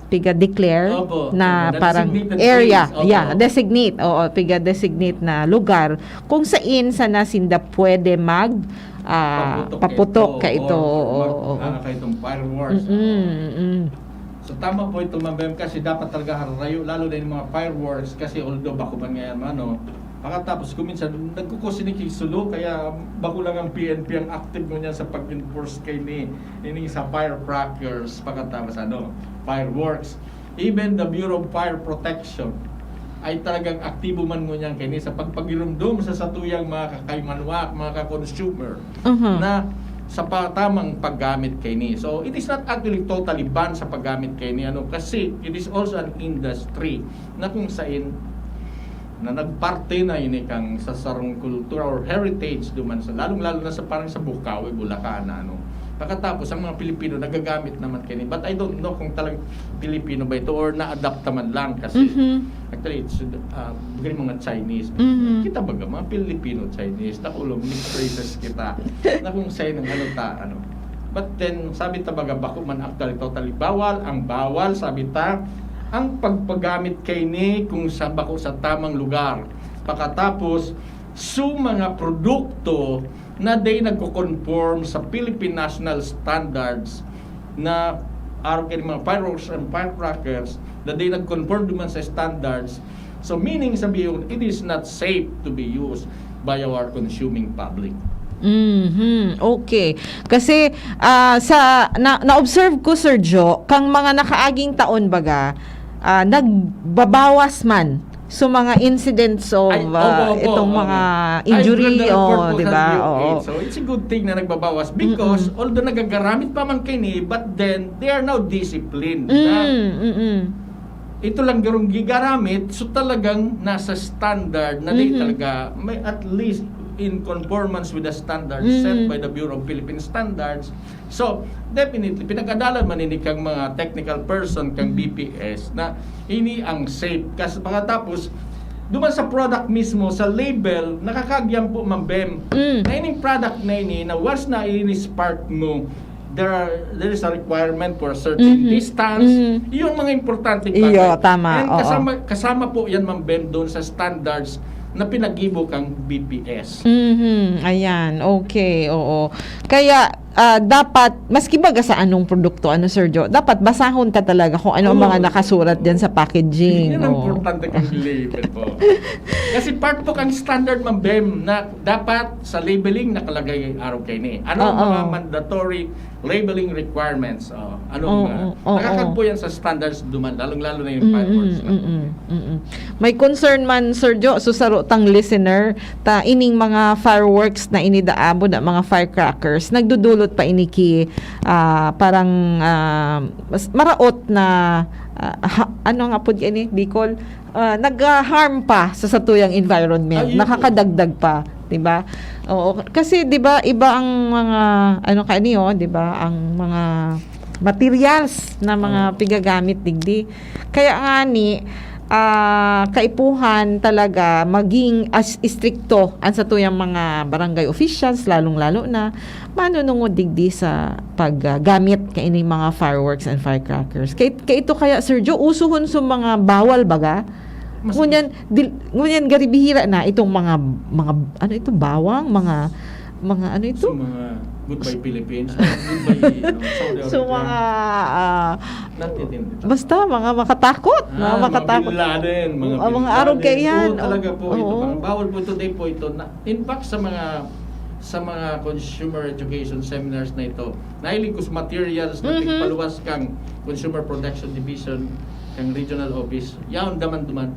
piga-declare Opo, na opo, na parang designated area, place, opo. Yeah, designate, oo, piga-designate na lugar kung sain sana sinda pwede mag, ah, Paputok paputok ito, ka ito, or oo, mag-, oo. ah, ka itong fireworks, Mm-mm, mm-mm. So, tama po ito, Ma'am Bem, kasi dapat talaga harayo, lalo na yung mga fireworks, kasi although bako man ngayon, ano, pagkatapos ko minsan, nagkukusinig yung sulo, kaya bako lang ang P N P ang active mo niya sa pag-enforce kay ni, ini sa firecrackers, pagkatapos, ano, fireworks. Even the Bureau of Fire Protection, ay talagang aktibo man ngunyan kaini sa pagpagirumdom sa satuyang mga kakaimanwak, mga ka-consumer, Mhm. na sa pa-, tamang paggamit kaini. So, it is not actually totally banned sa paggamit kaini, ano, kasi it is also an industry na kung sain na nagparte na ini kan sa sarong kultura or heritage duman sa, lalong-lalo na sa, parang sa Bukawi, Bulacan, na ano. Pagkatapos, ang mga Pilipino nagagamit naman kaini. But I don't know kung talagang Pilipino ba ito or na-adapt naman lang kasi Mhm. actually, it's, uh, very mga Chinese. Mhm. Kita baga, mga Filipino, Chinese, nakulong, mixed races kita. Na kung sa'yo ng ano ta, ano. But then, sabi ta baga, bako man actually totally bawal. Ang bawal, sabi ta, ang pagpagamit kaini kung sa bako sa tamang lugar. Pakatapos, su mga produkto na di nagko-conform sa Philippine National Standards na arog kay mga fireworks and firecrackers na di nag-conform duman sa standards. So, meaning sabihin, it is not safe to be used by our consuming public. Mhm. Okay. Kasi ah, sa na, na-observe ko, Sir Jo, kang mga nakaaging taon baga, ah, nagbabawas man sa mga incidents of Ay, opo, ah, opo, itong opo. mga Ay, injury, ganda report oh, po di sa D ba? O H. Oo. So, it's a good thing na nagbabawas because Mm-mm. although nagagaramit pa man kaini, but then they are now disciplined na Mm, mm-mm. ito lang garong gigaramit, so talagang nasa standard na di Mhm. talaga, may at least in conformance with the standards Mhm. set by the Bureau of Philippine Standards. So, definitely, pinag-adalan man ini kang mga technical person kang Mhm. B P S na ini ang safe. Kasi pagkatapos, duman sa product mismo, sa label, nakakagyan po, Ma'am Bem. Mm. Na ining product na ini, na once na ini-spark mo, there are, there is a requirement for a certain Mhm. distance. Mhm. Yun mga importante Iyo, bagay. Tama, And oo. kasama, kasama po yan, Ma'am Bem, doon sa standards na pinag-ibo kang B P S. Mhm, ayan, okay, oo. Kaya ah, dapat, maski baga sa anong produkto, ano, Sir Jo, dapat basahon ta talaga kung ano ang Oo. Mga nakasurat dyan sa packaging. Yun ang Oo. importante kang label po. Kasi part po kang standard, Ma'am Bem, na dapat sa labeling nakalagay arog kaini. Ano ang Oo. Mga mandatory labeling requirements? Oh, anong Oo, mga, oo. Nakakagpo yan sa standards duman, lalong-lalo na yung Mm-mm, fireworks. mm-mm, mm-mm. May concern man, Sir Jo, so saro tang listener, ta ining mga fireworks na inidaabo na mga firecrackers, nagdudulot pa ini ki, ah, parang, ah, mas, maraot na, ah, ha, ano nga po ini, Bicol, ah, nag-harm pa sa satuyang environment, Ayun. Nakakadagdag pa, di ba? Oo, kasi di ba iba ang mga, ano kaini, oh, di ba, ang mga materials na mga Oo. pigagamit digdi. Kaya nga ni, ah, kaipuhan talaga maging as istrikto ang satuyang mga barangay officials, lalong-lalo na manunungod digdi sa paggamit kaining mga fireworks and firecrackers. Kay, kay ito kaya, Sir Jo, usuhon sa mga bawal baga? Mas Ngunyan, dil, ngunyan gari bihira na itong mga, mga, ano ito, bawang, mga, mga, ano ito? So, mga goodbye Philippines, goodbye, ano, Saudi Arabia. So, mga, ah, Natitindi. Basta, mga makatakot, mga Ah, makatakot. Bin Laden, mga Ang Bin mga arog Laden. kaya yan. Oo, talaga po ito. Oo. Mga bawal po ito, di po ito. Na, in fact, sa mga, sa mga consumer education seminars na ito, nahiling ko sa materials na Mhm. tigpaluwas kang Consumer Protection Division, kang regional office, yaon daman duman,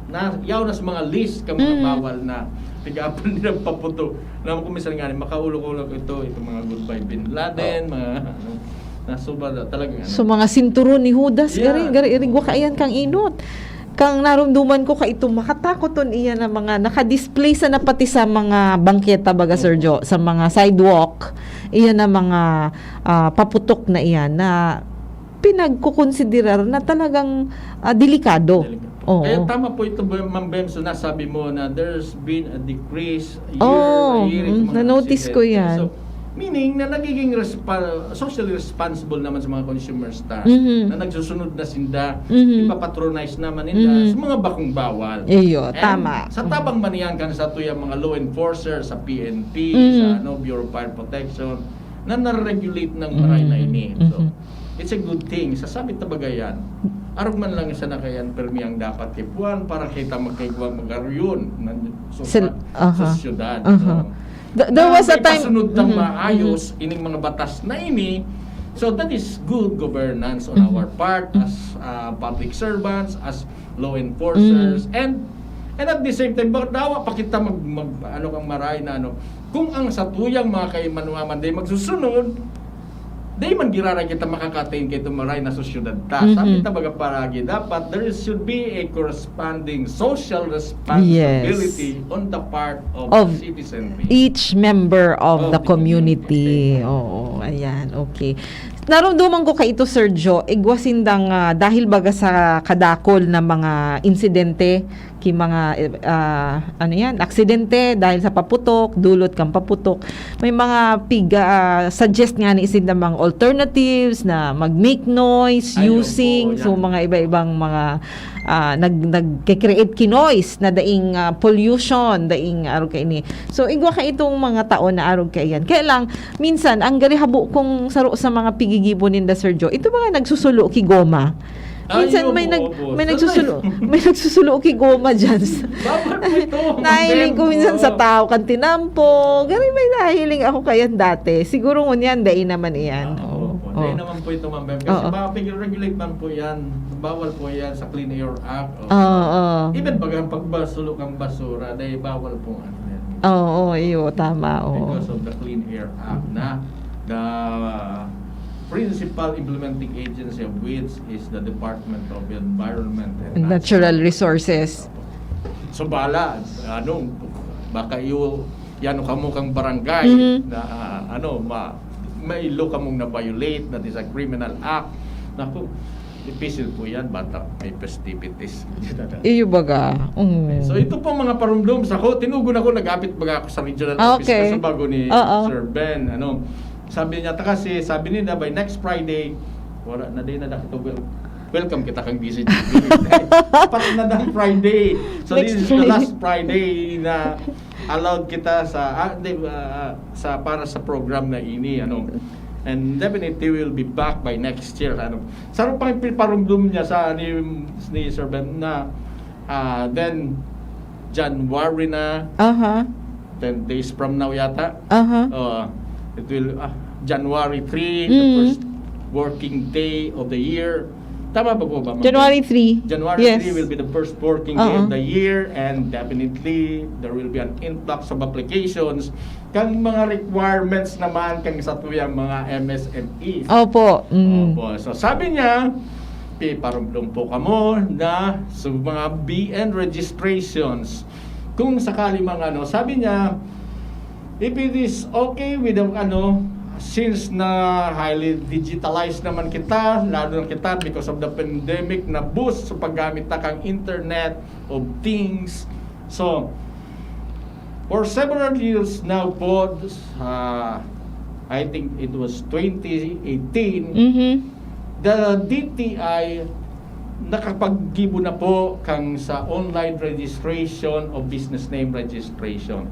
na, yaon na sa mga list ka mga Mhm. bawal na pigaapon nila paputo. Alam mo kung minsan nga, makaulo-ulo ito, itong mga goodbye Bin Laden, mga, ano, nasuba na talaga, ano. So, mga sinturon ni Judas, Yeah. gari, gari, irigwa ka iyan kang inot. Kang narumduman ko ka itong makatakot ton iyan na mga nakadisplay sa na pati sa mga bangketa, baga, Sir Opo. Jo, sa mga sidewalk, iyan na mga, ah, paputok na iyan na pinagkukonsiderar na talagang, ah, delikado. Delikado. Oo. Kaya tama po ito, Ma'am Bem, so nasabi mo na there's been a decrease year Oo, by year mm, itong mga na-notice ko aksidente. yan. So, meaning na nagiging respa-, socially responsible naman sa mga consumers ta, Mhm. na nagsusunod na sinda, Mhm. ipapatronize naman nila Mhm. sa mga bakong bawal. Iyo, And tama. Sa tabang man yan kan sa tuyang mga law enforcer, sa P N P, Mhm. sa, ano, Bureau of Fire Protection, na nare-regulate ng maray na Mhm. ini. So, Mhm. it's a good thing. Sasabi talaga yan. Arog man lang sa nakayan, permi ang dapat kipuan para kita magkaigwa, mag-aryon ng Sil-, sa, aha. sa syudad. Aha. So, Th-, there na was a may time pasunod ng Mhm, maayos mhm. ining mga batas na ini. So that is good governance on Mhm. our part as uh, public servants, as law enforcers, and, and at the same time, baka dawa pa kita mag, mag, ano kang maray na ano, kung ang satuyang mga kaimanuaman di magsusunod, di man giraray kita makakatain kay tumaray na sosyedad ta. Sabi ta baga paragi, dapat there should be a corresponding social responsibility on the part of, Of the citizenry. Each member of Of the the community. community. Oo, ayan. Okay. Naramdaman ko kay ito, Sir Joe, igwa sindang, ah, dahil baga sa kadakol na mga insidente, ki mga, eh, ah, ano yan, aksidente dahil sa paputok, dulot kang paputok. May mga pig, ah, suggest nga ni sinda mga alternatives na mag-make noise, Ay, opo, using, so yan. mga iba-ibang mga, ah, nag, nag-create ki noise na daing, ah, pollution, daing arog kaini. So, igwa ka itong mga tao na arog kaiyan. Kaya lang, minsan, ang gari habo kong saro sa mga pigigibo ninda, Sir Joe, ito mga nagsusulo ki goma. Ay, Minsan opo, may nag, opo. may Sanay. nagsusulo, may nagsusulo ki goma dyan. Bawal po ito, Nahiling ko ma'am. minsan sa Oo. tao kan tinampo. Gari may nahiling ako kayan dati. Siguro ngunyan, dai naman iyan. Oo, Oo. opo. Dahil naman po ito, ma'am. Kasi Oo. baka pag-regulate man po yan, bawal po yan sa Clean Air Act. Oo. Oo. Even pag ang pagbasulo kang basura, dahil bawal po ano yan. Oo, iyo, tama. Oo. Because of the Clean Air Act na the principal implementing agency of which is the Department of Environment and Natural resources. So, bala, ano, baka iyo, yan kamo kang barangay Mhm. na, ano, ma, may law kamong na-violate, that is a criminal act. Naku, difícil po yan, bata, may festivities. Iyo baga. Mm. So, ito po mga parumdom sa ko, tinugon ako, nagapit baga ako sa regional Ah, office okay. Kasabago ni Oo. Sir Ben, ano, sabi niya, ta kasi, sabi niya, by next Friday, wala na din na nakita, wel-, welcome kita kang D C G B. Apat na dang Friday. So, Next this is the Friday. last Friday na allowed kita sa, ah, di, ah, sa, para sa program na ini, ano. And definitely will be back by next year, ano. Sa pang piparumdum niya sa ni, ni Sir Ben na, ah, then January na, Aha. ten days from now yata. Aha. Uh, it will, ah, January three, the Mm. first working day of the year. Tama ba po ba, ma'am? January three. January Yes. three will be the first working day Oo. of the year, and definitely there will be an influx of applications kang mga requirements naman kang satuyang mga M S M Es. Opo. Mm. Opo. So, sabi niya, piparumdum po kamo na sa mga B N registrations. Kung sakali mang ano, sabi niya, if it is okay with the, ano, since na highly digitalized naman kita, lalo na kita because of the pandemic na boost sa paggamit na kang Internet of Things. So, for several years now po, uh, I think it was twenty eighteen, Mhm. the D T I nakapaggibo na po kang sa online registration o business name registration.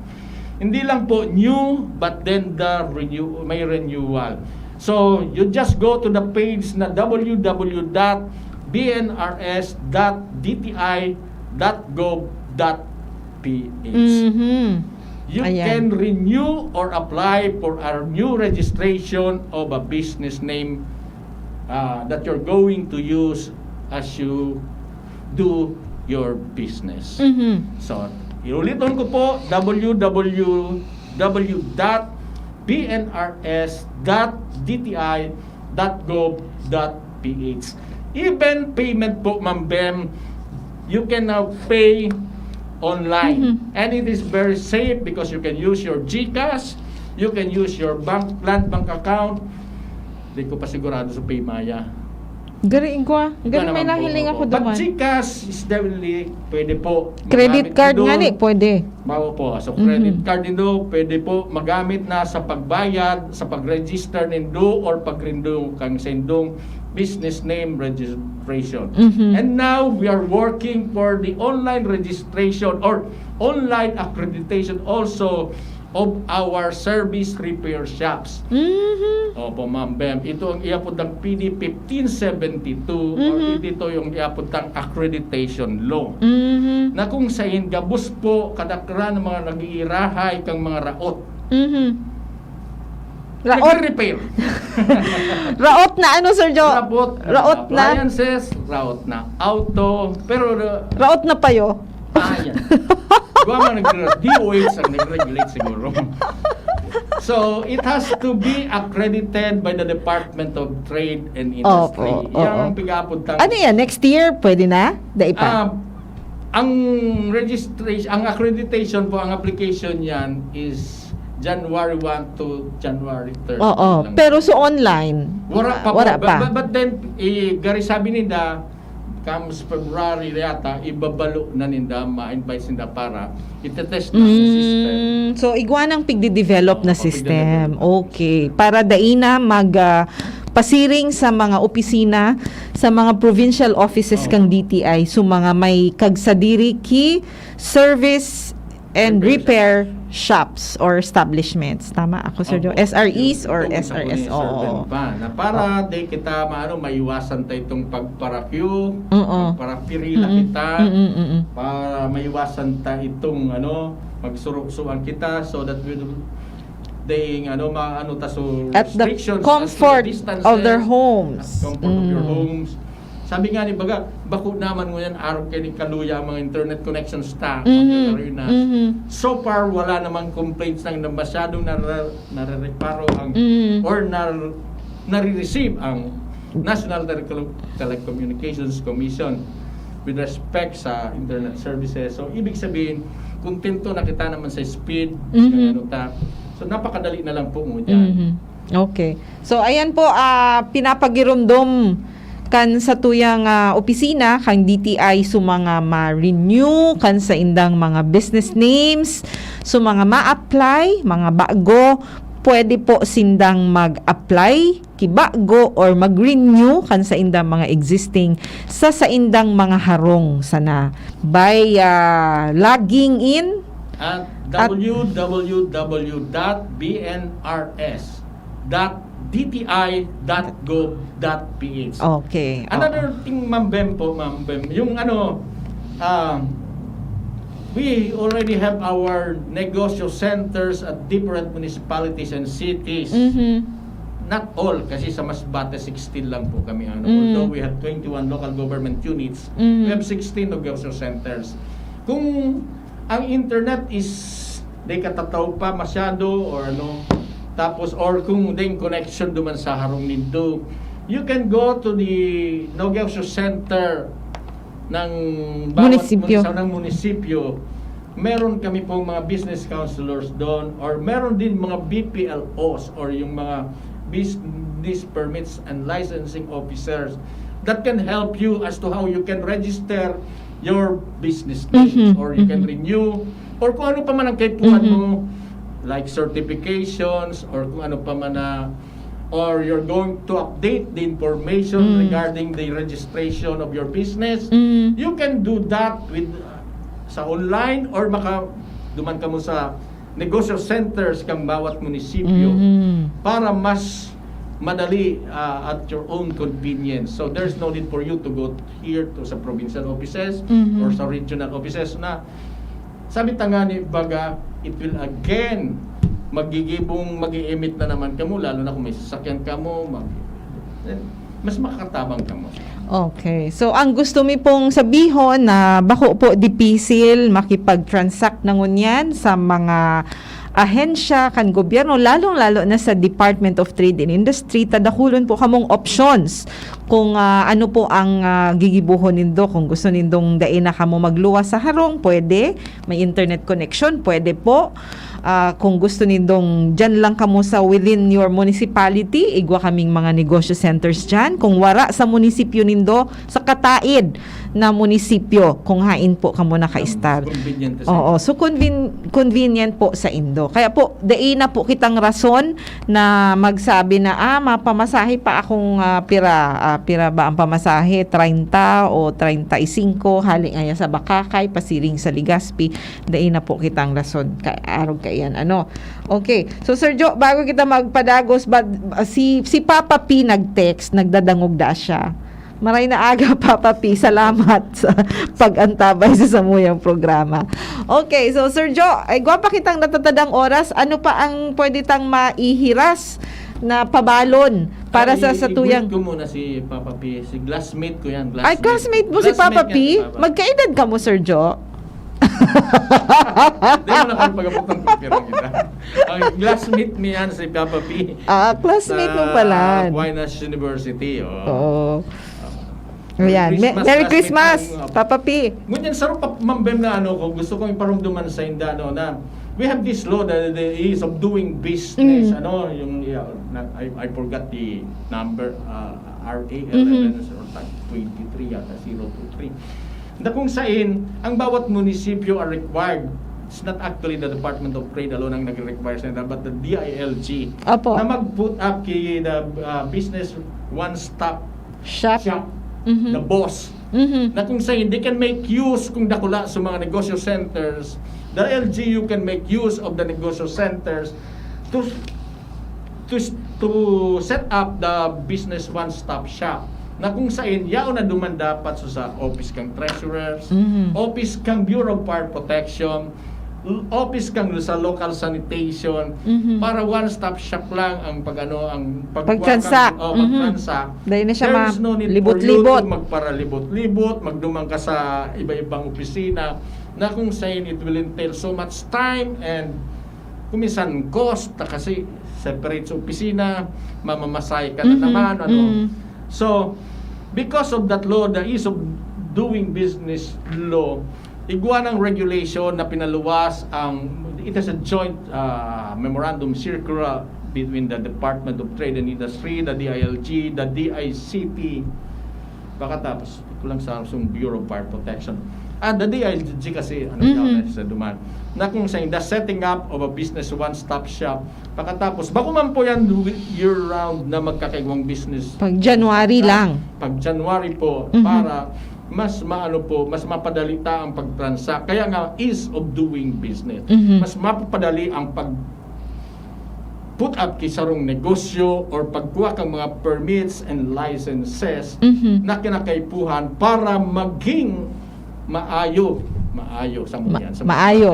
Hindi lang po new, but then the renew, may renewal. So, you just go to the page na w w w dot b n r s dot d t i dot gov dot p h. Mhm. You Ayan. can renew or apply for a new registration of a business name, uh, that you're going to use as you do your business. Mhm. So, iuliton ko po, w w w dot b n r s dot d t i dot gov dot p h. Even payment po, Ma'am Bem, you can now pay online. Mhm. And it is very safe because you can use your GCash, you can use your bank, Land Bank account. Di ko pa sigurado sa Paymaya. Gari igwa. Gari Wala may naman po, nahiling ako opo. But duman. GCash is definitely pwede po. Credit Magamit card doon. Nga ni, pwede. Bawa po. So, credit Mhm. card nindo, pwede po magamit na sa pagbayad, sa pag-register nindo, or pagrindo kang sendong business name registration. Mhm. And now, we are working for the online registration or online accreditation also of our service repair shops. Mhm. Opo, Ma'am Bem. Ito ang iapod ng P D fifteen seventy-two, or Mhm. ito yung iapod ng accreditation law. Mhm. Na kung sain gabos po, kadakran ng mga nag-iirahay kang mga raot. Mhm. Raot. Nagre-repair. Raot na ano, Sir Jo? Raot na Raot na. Appliances, raot na auto, pero, uh, Raot na payo. Ah, yan. Duwa man nagre-, D O H ang nag-regulate siguro. So, it has to be accredited by the Department of Trade and Industry. Opo, Yan oo. ang pig-aapod tang- Ano yan? Next year, pwede na? Dai pa? Ah, ang registration, ang accreditation po, ang application yan is January one to January thirty Oo. lang. Pero so online? Wala pa Wala po. pa. But, but, but then, eh, gari sabi ninda, comes February yata, ibabalo na ninda, ma-invite ninda para itetest na ang system. Mm, so, igwa nang pigde-develop Oo, na pigde-develop system. na. Okay. Para dai na mag, ah, pasiring sa mga opisina, sa mga provincial offices Oo. kang D T I. So, mga may kagsadiri ki service and Repair repair shops or establishments. Tama ako, Sir Jo? Opo. S R Es Yung or itong S R Es? gusto ko ni Sir Oo. Ben pa, na para di kita maano, maiwasan ta itong pagpara-queue, Oo. magpara-pirila Mm-mm. kita, Mm-mm, mm-mm. para maiwasan ta itong, ano, magsurusuan kita so that we will, ding, ano, maano ta so At the restrictions as to the comfort distances, of their homes. at comfort of your Mm. homes. Sabi nga ni baga, bako naman ngunyan, arog kay ni kaluya ang mga internet connections ta, Mhm. mga arenas. Mhm. So far, wala namang complaints na masyadong nare-, narereparo ang, Mhm. or nar-, nare-receive ang National Telecom-, Telecommunications Commission with respect sa internet services. So, ibig sabihin, kontento na kita naman sa speed, Mhm. ng ano ta. So, napakadali na lang po ngunyan. Mhm. Okay. So, ayan po, ah, pinapagiromdom kan satuyang, ah, opisina, kan D T I, so mga ma-renew, kan saindang mga business names, so mga ma-apply, mga bago, pwede po sindang mag-apply, kibago, or mag-renew kan saindang mga existing, sa saindang mga harong sana. By, ah, logging in At at W W W dot B N R S dot D T I dot gov dot P H. Okay, oo. Another thing, Ma'am Bem po, Ma'am Bem, yung ano, um, we already have our negosyo centers at different municipalities and cities. Mhm. Not all, kasi sa Masbate, sixteen lang po kami, ano. Mm. Although we have twenty-one local government units, Mm. we have sixteen negosyo centers. Kung ang internet is di katataw pa masyado or ano, tapos, or kung ding connection duman sa harong nindo, you can go to the negosyo center ng bawat Munisipyo. munis-, ng munisipyo. Meron kami pong mga business counselors doon, or meron din mga B P L Os or yung mga business permits and licensing officers that can help you as to how you can register your business name, Mhm, or you can mhm. renew, or kung ano pa man ang kaipuhan Mhm. mo, like certifications, or kung ano pa man na, or you're going to update the information Mm. regarding the registration of your business, Mm. you can do that with, uh, sa online, or maka-, duman ka mo sa negosyo centers kang bawat munisipyo Mhm. para mas madali, ah, at your own convenience. So, there's no need for you to go here to sa provincial offices Mhm. or sa regional offices na sabi ta nga ni baga, it will again magigibong, mag-i-emit na naman kamo, lalo na kung may sasakyan kamo, mag-, mas makakatabang kamo. Okay. So, ang gusto mi pong sabihon na bako po dipisil makipag-transact na ngunyan sa mga ahensya kan gobyerno, lalong-lalo na sa Department of Trade and Industry, ta dakulon po kamong options kung, ah, ano po ang, ah, gigibohon nindo. Kung gusto nindong dai na kamo magluwas sa harong, pwede. May internet connection, pwede po. Ah, kung gusto nindong diyan lang kamo sa within your municipality, igwa kaming mga negosyo centers diyan. Kung wara sa munisipyo nindo, sa kataid na munisipyo, kung hain po kamo naka-start. Convenient sa Oo, so conven-, convenient po sa indo. Kaya po, dai na po kitang rason na magsabi na, "Ah, mapamasahe pa akong, ah, pira, ah, pira ba ang pamasahe? Treinta o treinta y cinco, hali ngaya sa Bacacay, pasiring sa Legazpi." Dai na po kitang rason. Ka-, arog kaiyan, ano. Okay. So, Sir Jo, bago kita magpadagos, ba, si, si Papa P nag-text, nagdadangog da siya. Maray na aga, Papa P. Salamat sa pag-antabay sa samuyang programa. Okay, so Sir Jo, ay gwapa kitang natatadang oras. Ano pa ang pwede tang maihiras na pabalon para sa, sa tuyang... Ko muna si Papa P. Si classmate ko yan. Ay, classmate mo si Papa P? Magkaedad ka mo, Sir Jo? Hindi mo na kami pag-abot ng pagpirang kita. Ang classmate mi yan si Papa P. Ah, classmate mo pala. Aquinas University. Oh. Oo. Ayan. Merry Christmas, Papa P. Ngunyan, sarong pa, mambem na ano ko, gusto kong iparumduman sa inda, no, na we have this law, the, the ease of doing business, mm, ano, yung, yeah, na, I, I forgot the number, uh, R A eleven or twenty-three yata, zero two three. Na kung sain, ang bawat munisipyo are required, it's not actually the Department of Trade alone ang nag-require sa inda, but the D I L G, Opo. Na mag-put up ki the, uh, business one-stop shop, shop. Mm-hmm. The boss. Mm-hmm. Na kung sain, they can make use kung dakula sa mga negosyo centers, the L G U can make use of the negosyo centers to to to set up the business one-stop shop na kung sain yaon na duman dapat sa, sa office kang treasurers, mm-hmm, office kang Bureau of Fire Protection, office kang sa local sanitation, mm-hmm, para one-stop shop lang ang pag-ano, ang pag-, pag-transact, oh, mm-hmm, pag-transact. Dahil na siya ma-, no libot-libot. Magparalibot-libot, magduman ka sa iba-ibang opisina na kung sain it will entail so much time and kuminsan cost, kasi separate sa opisina, mamamasahe ka na naman, ano. Mm-hmm. So, because of that law, the ease of doing business law, igwa ng regulation na pinaluwas ang, it is a joint, uh, memorandum circular between the Department of Trade and Industry, the D I L G, the D I C T, pakatapos, kulang sa, sa Bureau of Fire Protection. And the D I L G kasi, ano, mm-hmm, sa duman. Na kung sa the setting up of a business one-stop shop, pakatapos, bako man po yan year-round na magkakaigwang business. Pag January lang. Pag January po, mm-hmm, para mas maano po, mas mapadali ta ang pag-transact. Kaya nga, ease of doing business. Mm-hmm. Mas mapapadali ang pag put up ki sarong negosyo or pagkuha kang mga permits and licenses, mm-hmm, na kinakaipuhan para maging maayo, maayo sa mga yan, sa mga maayo.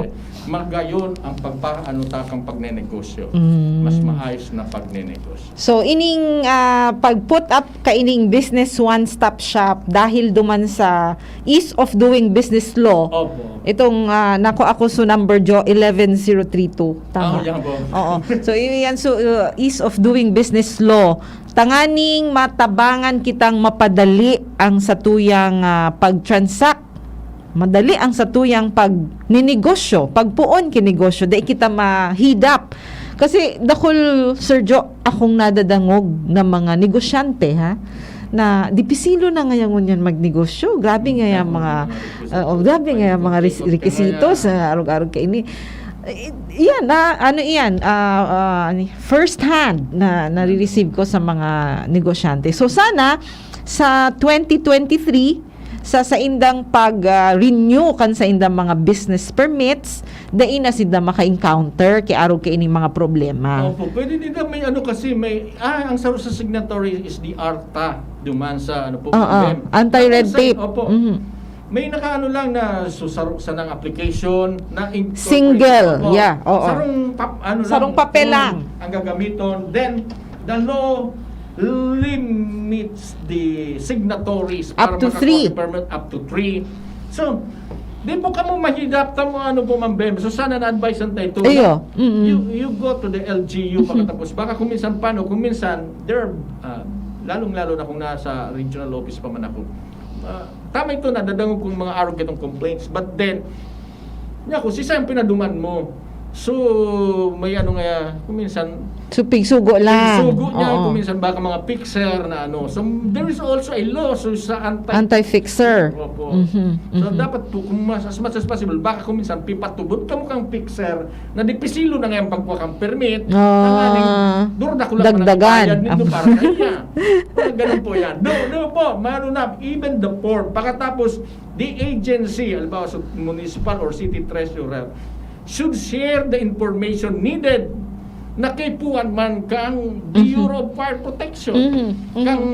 Magayon ang pagpaano ta kang pagnenegosyo. Mm. Mas maayos na pagnenegosyo. So, ining, ah, pag-put up kaining business one-stop shop dahil duman sa ease of doing business law. Opo. Itong, ah, nako ako so number, Jo, eleven zero three two. Tama? Ah, yan po. Oo. So, yan, so, uh, ease of doing business law. Tanganing matabangan kitang mapadali ang satuyang, ah, pag-transact. Madali ang satuyang pagninegosyo, pagpoon ki negosyo, dai kita mahidap. Kasi dakul, Sir Jo, akong nadadangog na mga negosyante, ha, na dipisilo na ngayon ngunyan magnegosyo. Grabe nga yung mga, ah, oh, grabe nga yung mga res-, requisitos na arog-arog kaini. Eh, iyan, na, ano iyan, ah, ah, first hand na nare-receive ko sa mga negosyante. So, sana sa twenty twenty-three, sa saindang pag, ah, renew kan saindang mga business permits, dai na sinda maka-encounter ki arog kaining mga problema. Opo, pwede din na may ano kasi, may, ah, ang saro sa signatory is the ARTA, duman sa ano po, Oo, anti-red tape. Opo. Mhm. May nakaano lang na, so, saro sanang application na in-, single, opo, yeah, oo. Sarong pap-, ano lang, sarong papel lang ang gagamiton. Then, the law limits the signatories up to three. Permit up to three. So, di po kamo mahidap, tamo ano po, Ma'am Bem. So, sana na-advise ang tayo. Iyo. Mm-mm. You, you go to the L G U, pagkatapos. Baka kung minsan paano, kung minsan, there are, ah, lalong-lalo na kung nasa regional office pa man ako. Ah, tama ito, nadadangog kong mga arog itong complaints. But then, niya ko, si Sam pinaduman mo. So, may ano nga, kung minsan, so, pigsugo lang. Pigsugo niya, oo. Kung minsan baka mga fixer na ano. So, there is also a law, so, sa anti- Anti-fixer. Opo. Mm-hmm. So, mm-hmm. Dapat po, kung mas, as much as possible, baka kung minsan pipatubod ka mo kang fixer, na dipisilo na ngayon pagkuha kang permit, ah, tanganing, duro na kulang dagdagan. Bayad nito para sa iya. Ganun po yan. Do, do po, mano na, even the form. Pagkatapos, the agency, halimbawa sa municipal or city treasurer, should share the information needed na kaipuhan man kang Bureau of Fire Protection, kang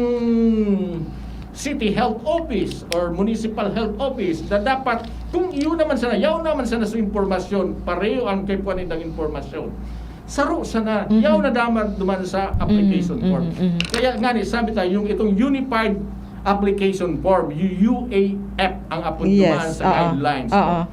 city health office or municipal health office na dapat, kung iyo naman sana, yaw naman sana sa impormasyon, pareho ang kaipuhan nindang impormasyon. Saro sana, Mhm. yaw na daman duman sa application Mhm, form. mhm, mhm. Kaya nga ni, sabi tayo, yung itong unified application form, yung U A F ang apod Yes, duman sa oo. guidelines. Oo. No?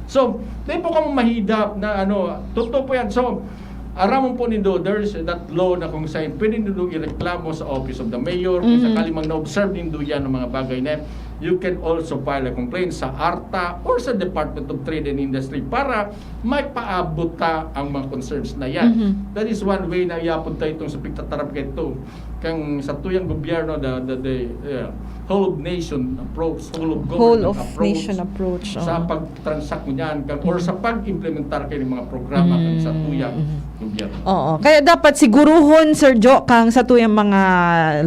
So, di po kamo mahidap na ano, totoo po yan. So, aramon po nindo, there's that law na kung saan pwede nindo ireklamo sa Office of the Mayor, kung Mhm. sakali mang na-observe nindo yan ng mga bagay na yan, you can also file a complaint sa ARTA or sa Department of Trade and Industry para may paabot ta ang mga concerns na yan. Mhm. That is one way na iapod tayo itong sa pagtatarap kaito. Kang sa tuyang gobyerno, the, the, the uh, whole of nation approach, whole of Whole government of approach nation approach. sa Oo. pag-transact mo niyan, kang, or sa pag-implementar kayo ng mga programa kang sa tuyang Mhm. gobyerno. Oo. Kaya dapat siguruhon, Sir Jo, kang sa tuyang mga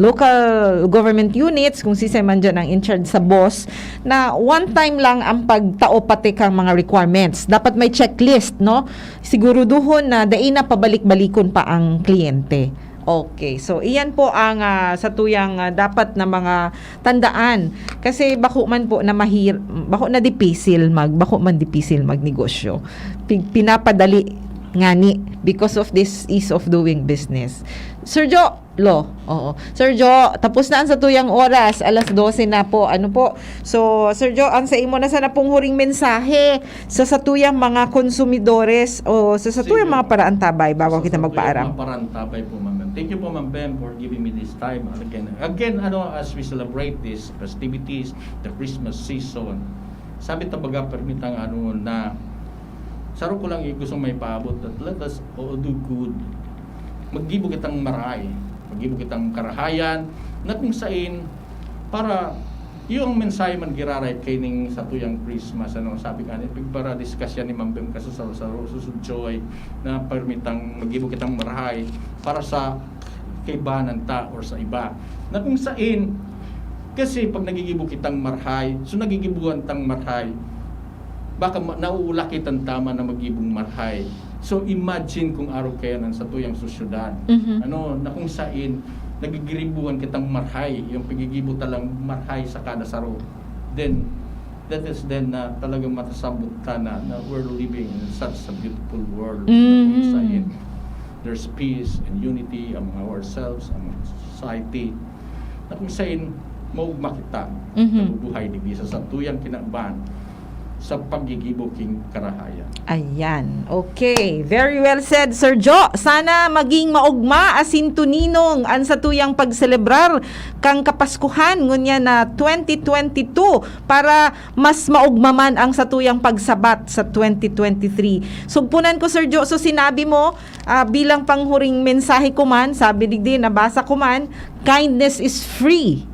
local government units, kung sisay man dyan ang in charge sa boss, na one time lang ang pagtao pati kang mga requirements. Dapat may checklist, no? Siguruduhon na dai na pabalik-balikon pa ang kliyente. Okay. So, iyan po ang ah, sa tuyang ah, dapat na mga tandaan. Kasi bako man po na mahir, bako na dipisil mag, bako man dipisil magnegosyo. Pi- pinapadali ngani because of this ease of doing business. Sir Jo, Lo, oo. Sir Jo, tapos na ang sa tuyang oras, alas dose na po. Ano po? So, Sir Jo, ang sa imo na sana pong huring mensahe sa satuyang mga konsumidores o sa satuyang Sige. mga paraantabay bago kita Sa magpaaram. Mga paraantabay po, Ma'am Ben. Thank you po, Ma'am Ben, for giving me this time. Again, again, ano, as we celebrate these festivities, the Christmas season, sabi ta baga, permitang ano na, saro ko lang gusto may paabot that let us all do good. Maggibo kitang maray, maggibo kitang karahayan, na kung sain, para yung mensahe man giraray kaining sa tuyang Christmas, ano, sabi ka ni, pigpara-discuss yan ni Ma'am Bem kasi sa, sa Susud Joy, na permitang maggibo kitang marahay para sa kaibanan ta or sa iba. Na kung sain, kasi pag nagigibo kitang marahay, so nagigibuhan tang marahay, baka ma- nauulakitan tama na magibong marahay. So imagine kung araw kaya nan sa tuyang sosyedad. Mhm. Ano, na kung sain, nagigiribuhan kitang marahay, yung pagigibo talang marahay sa kada saro. Then, that is then na talagang matasabot ta na, na we're living in such a beautiful world. Na kung Mm. sain, there's peace and unity among ourselves, among society. Na kung sain, maugma kita, Mhm. nabubuhay digdi sa satuyang kinaban sa paggigibo king karahayan. Ayan. Okay. Very well said, Sir Jo. Sana maging maugma asin tuninong an satuyang pagselebrar kang Kapaskuhan ngunyan na twenty twenty-two para mas maugma man ang satuyang pagsabat sa twenty twenty-three. Sugpunan ko, Sir Jo, so sinabi mo, ah, bilang panghuring mensahe ko man, sabi digdi, nabasa ko man, kindness is free.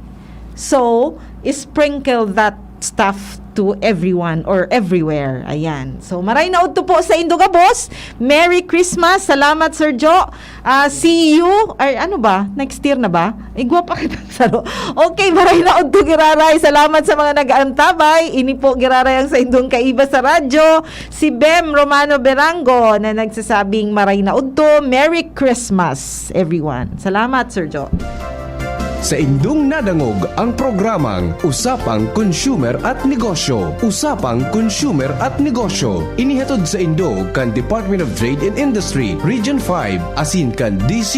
So, sprinkle that stuff to everyone or everywhere. Ayan. So, maray na udto po sa indo gabos. Merry Christmas. Salamat, Sir Jo. Ah, see you. Ay, ano ba? Next year na ba? Igwa pa kita saro. Okay, maray na udto giraray. Salamat sa mga nag-aantabay. Ini po giraray ang sa indong kaiba sa radyo, si Bem Romano Berango, na nagsasabing maray na udto. Merry Christmas, everyone. Salamat, Sir Jo. Sa indong nadangog ang programang Usapang Consumer at Negosyo. Usapang Consumer at Negosyo. Inihatod sa indo kan Department of Trade and Industry, Region five, asin kan D C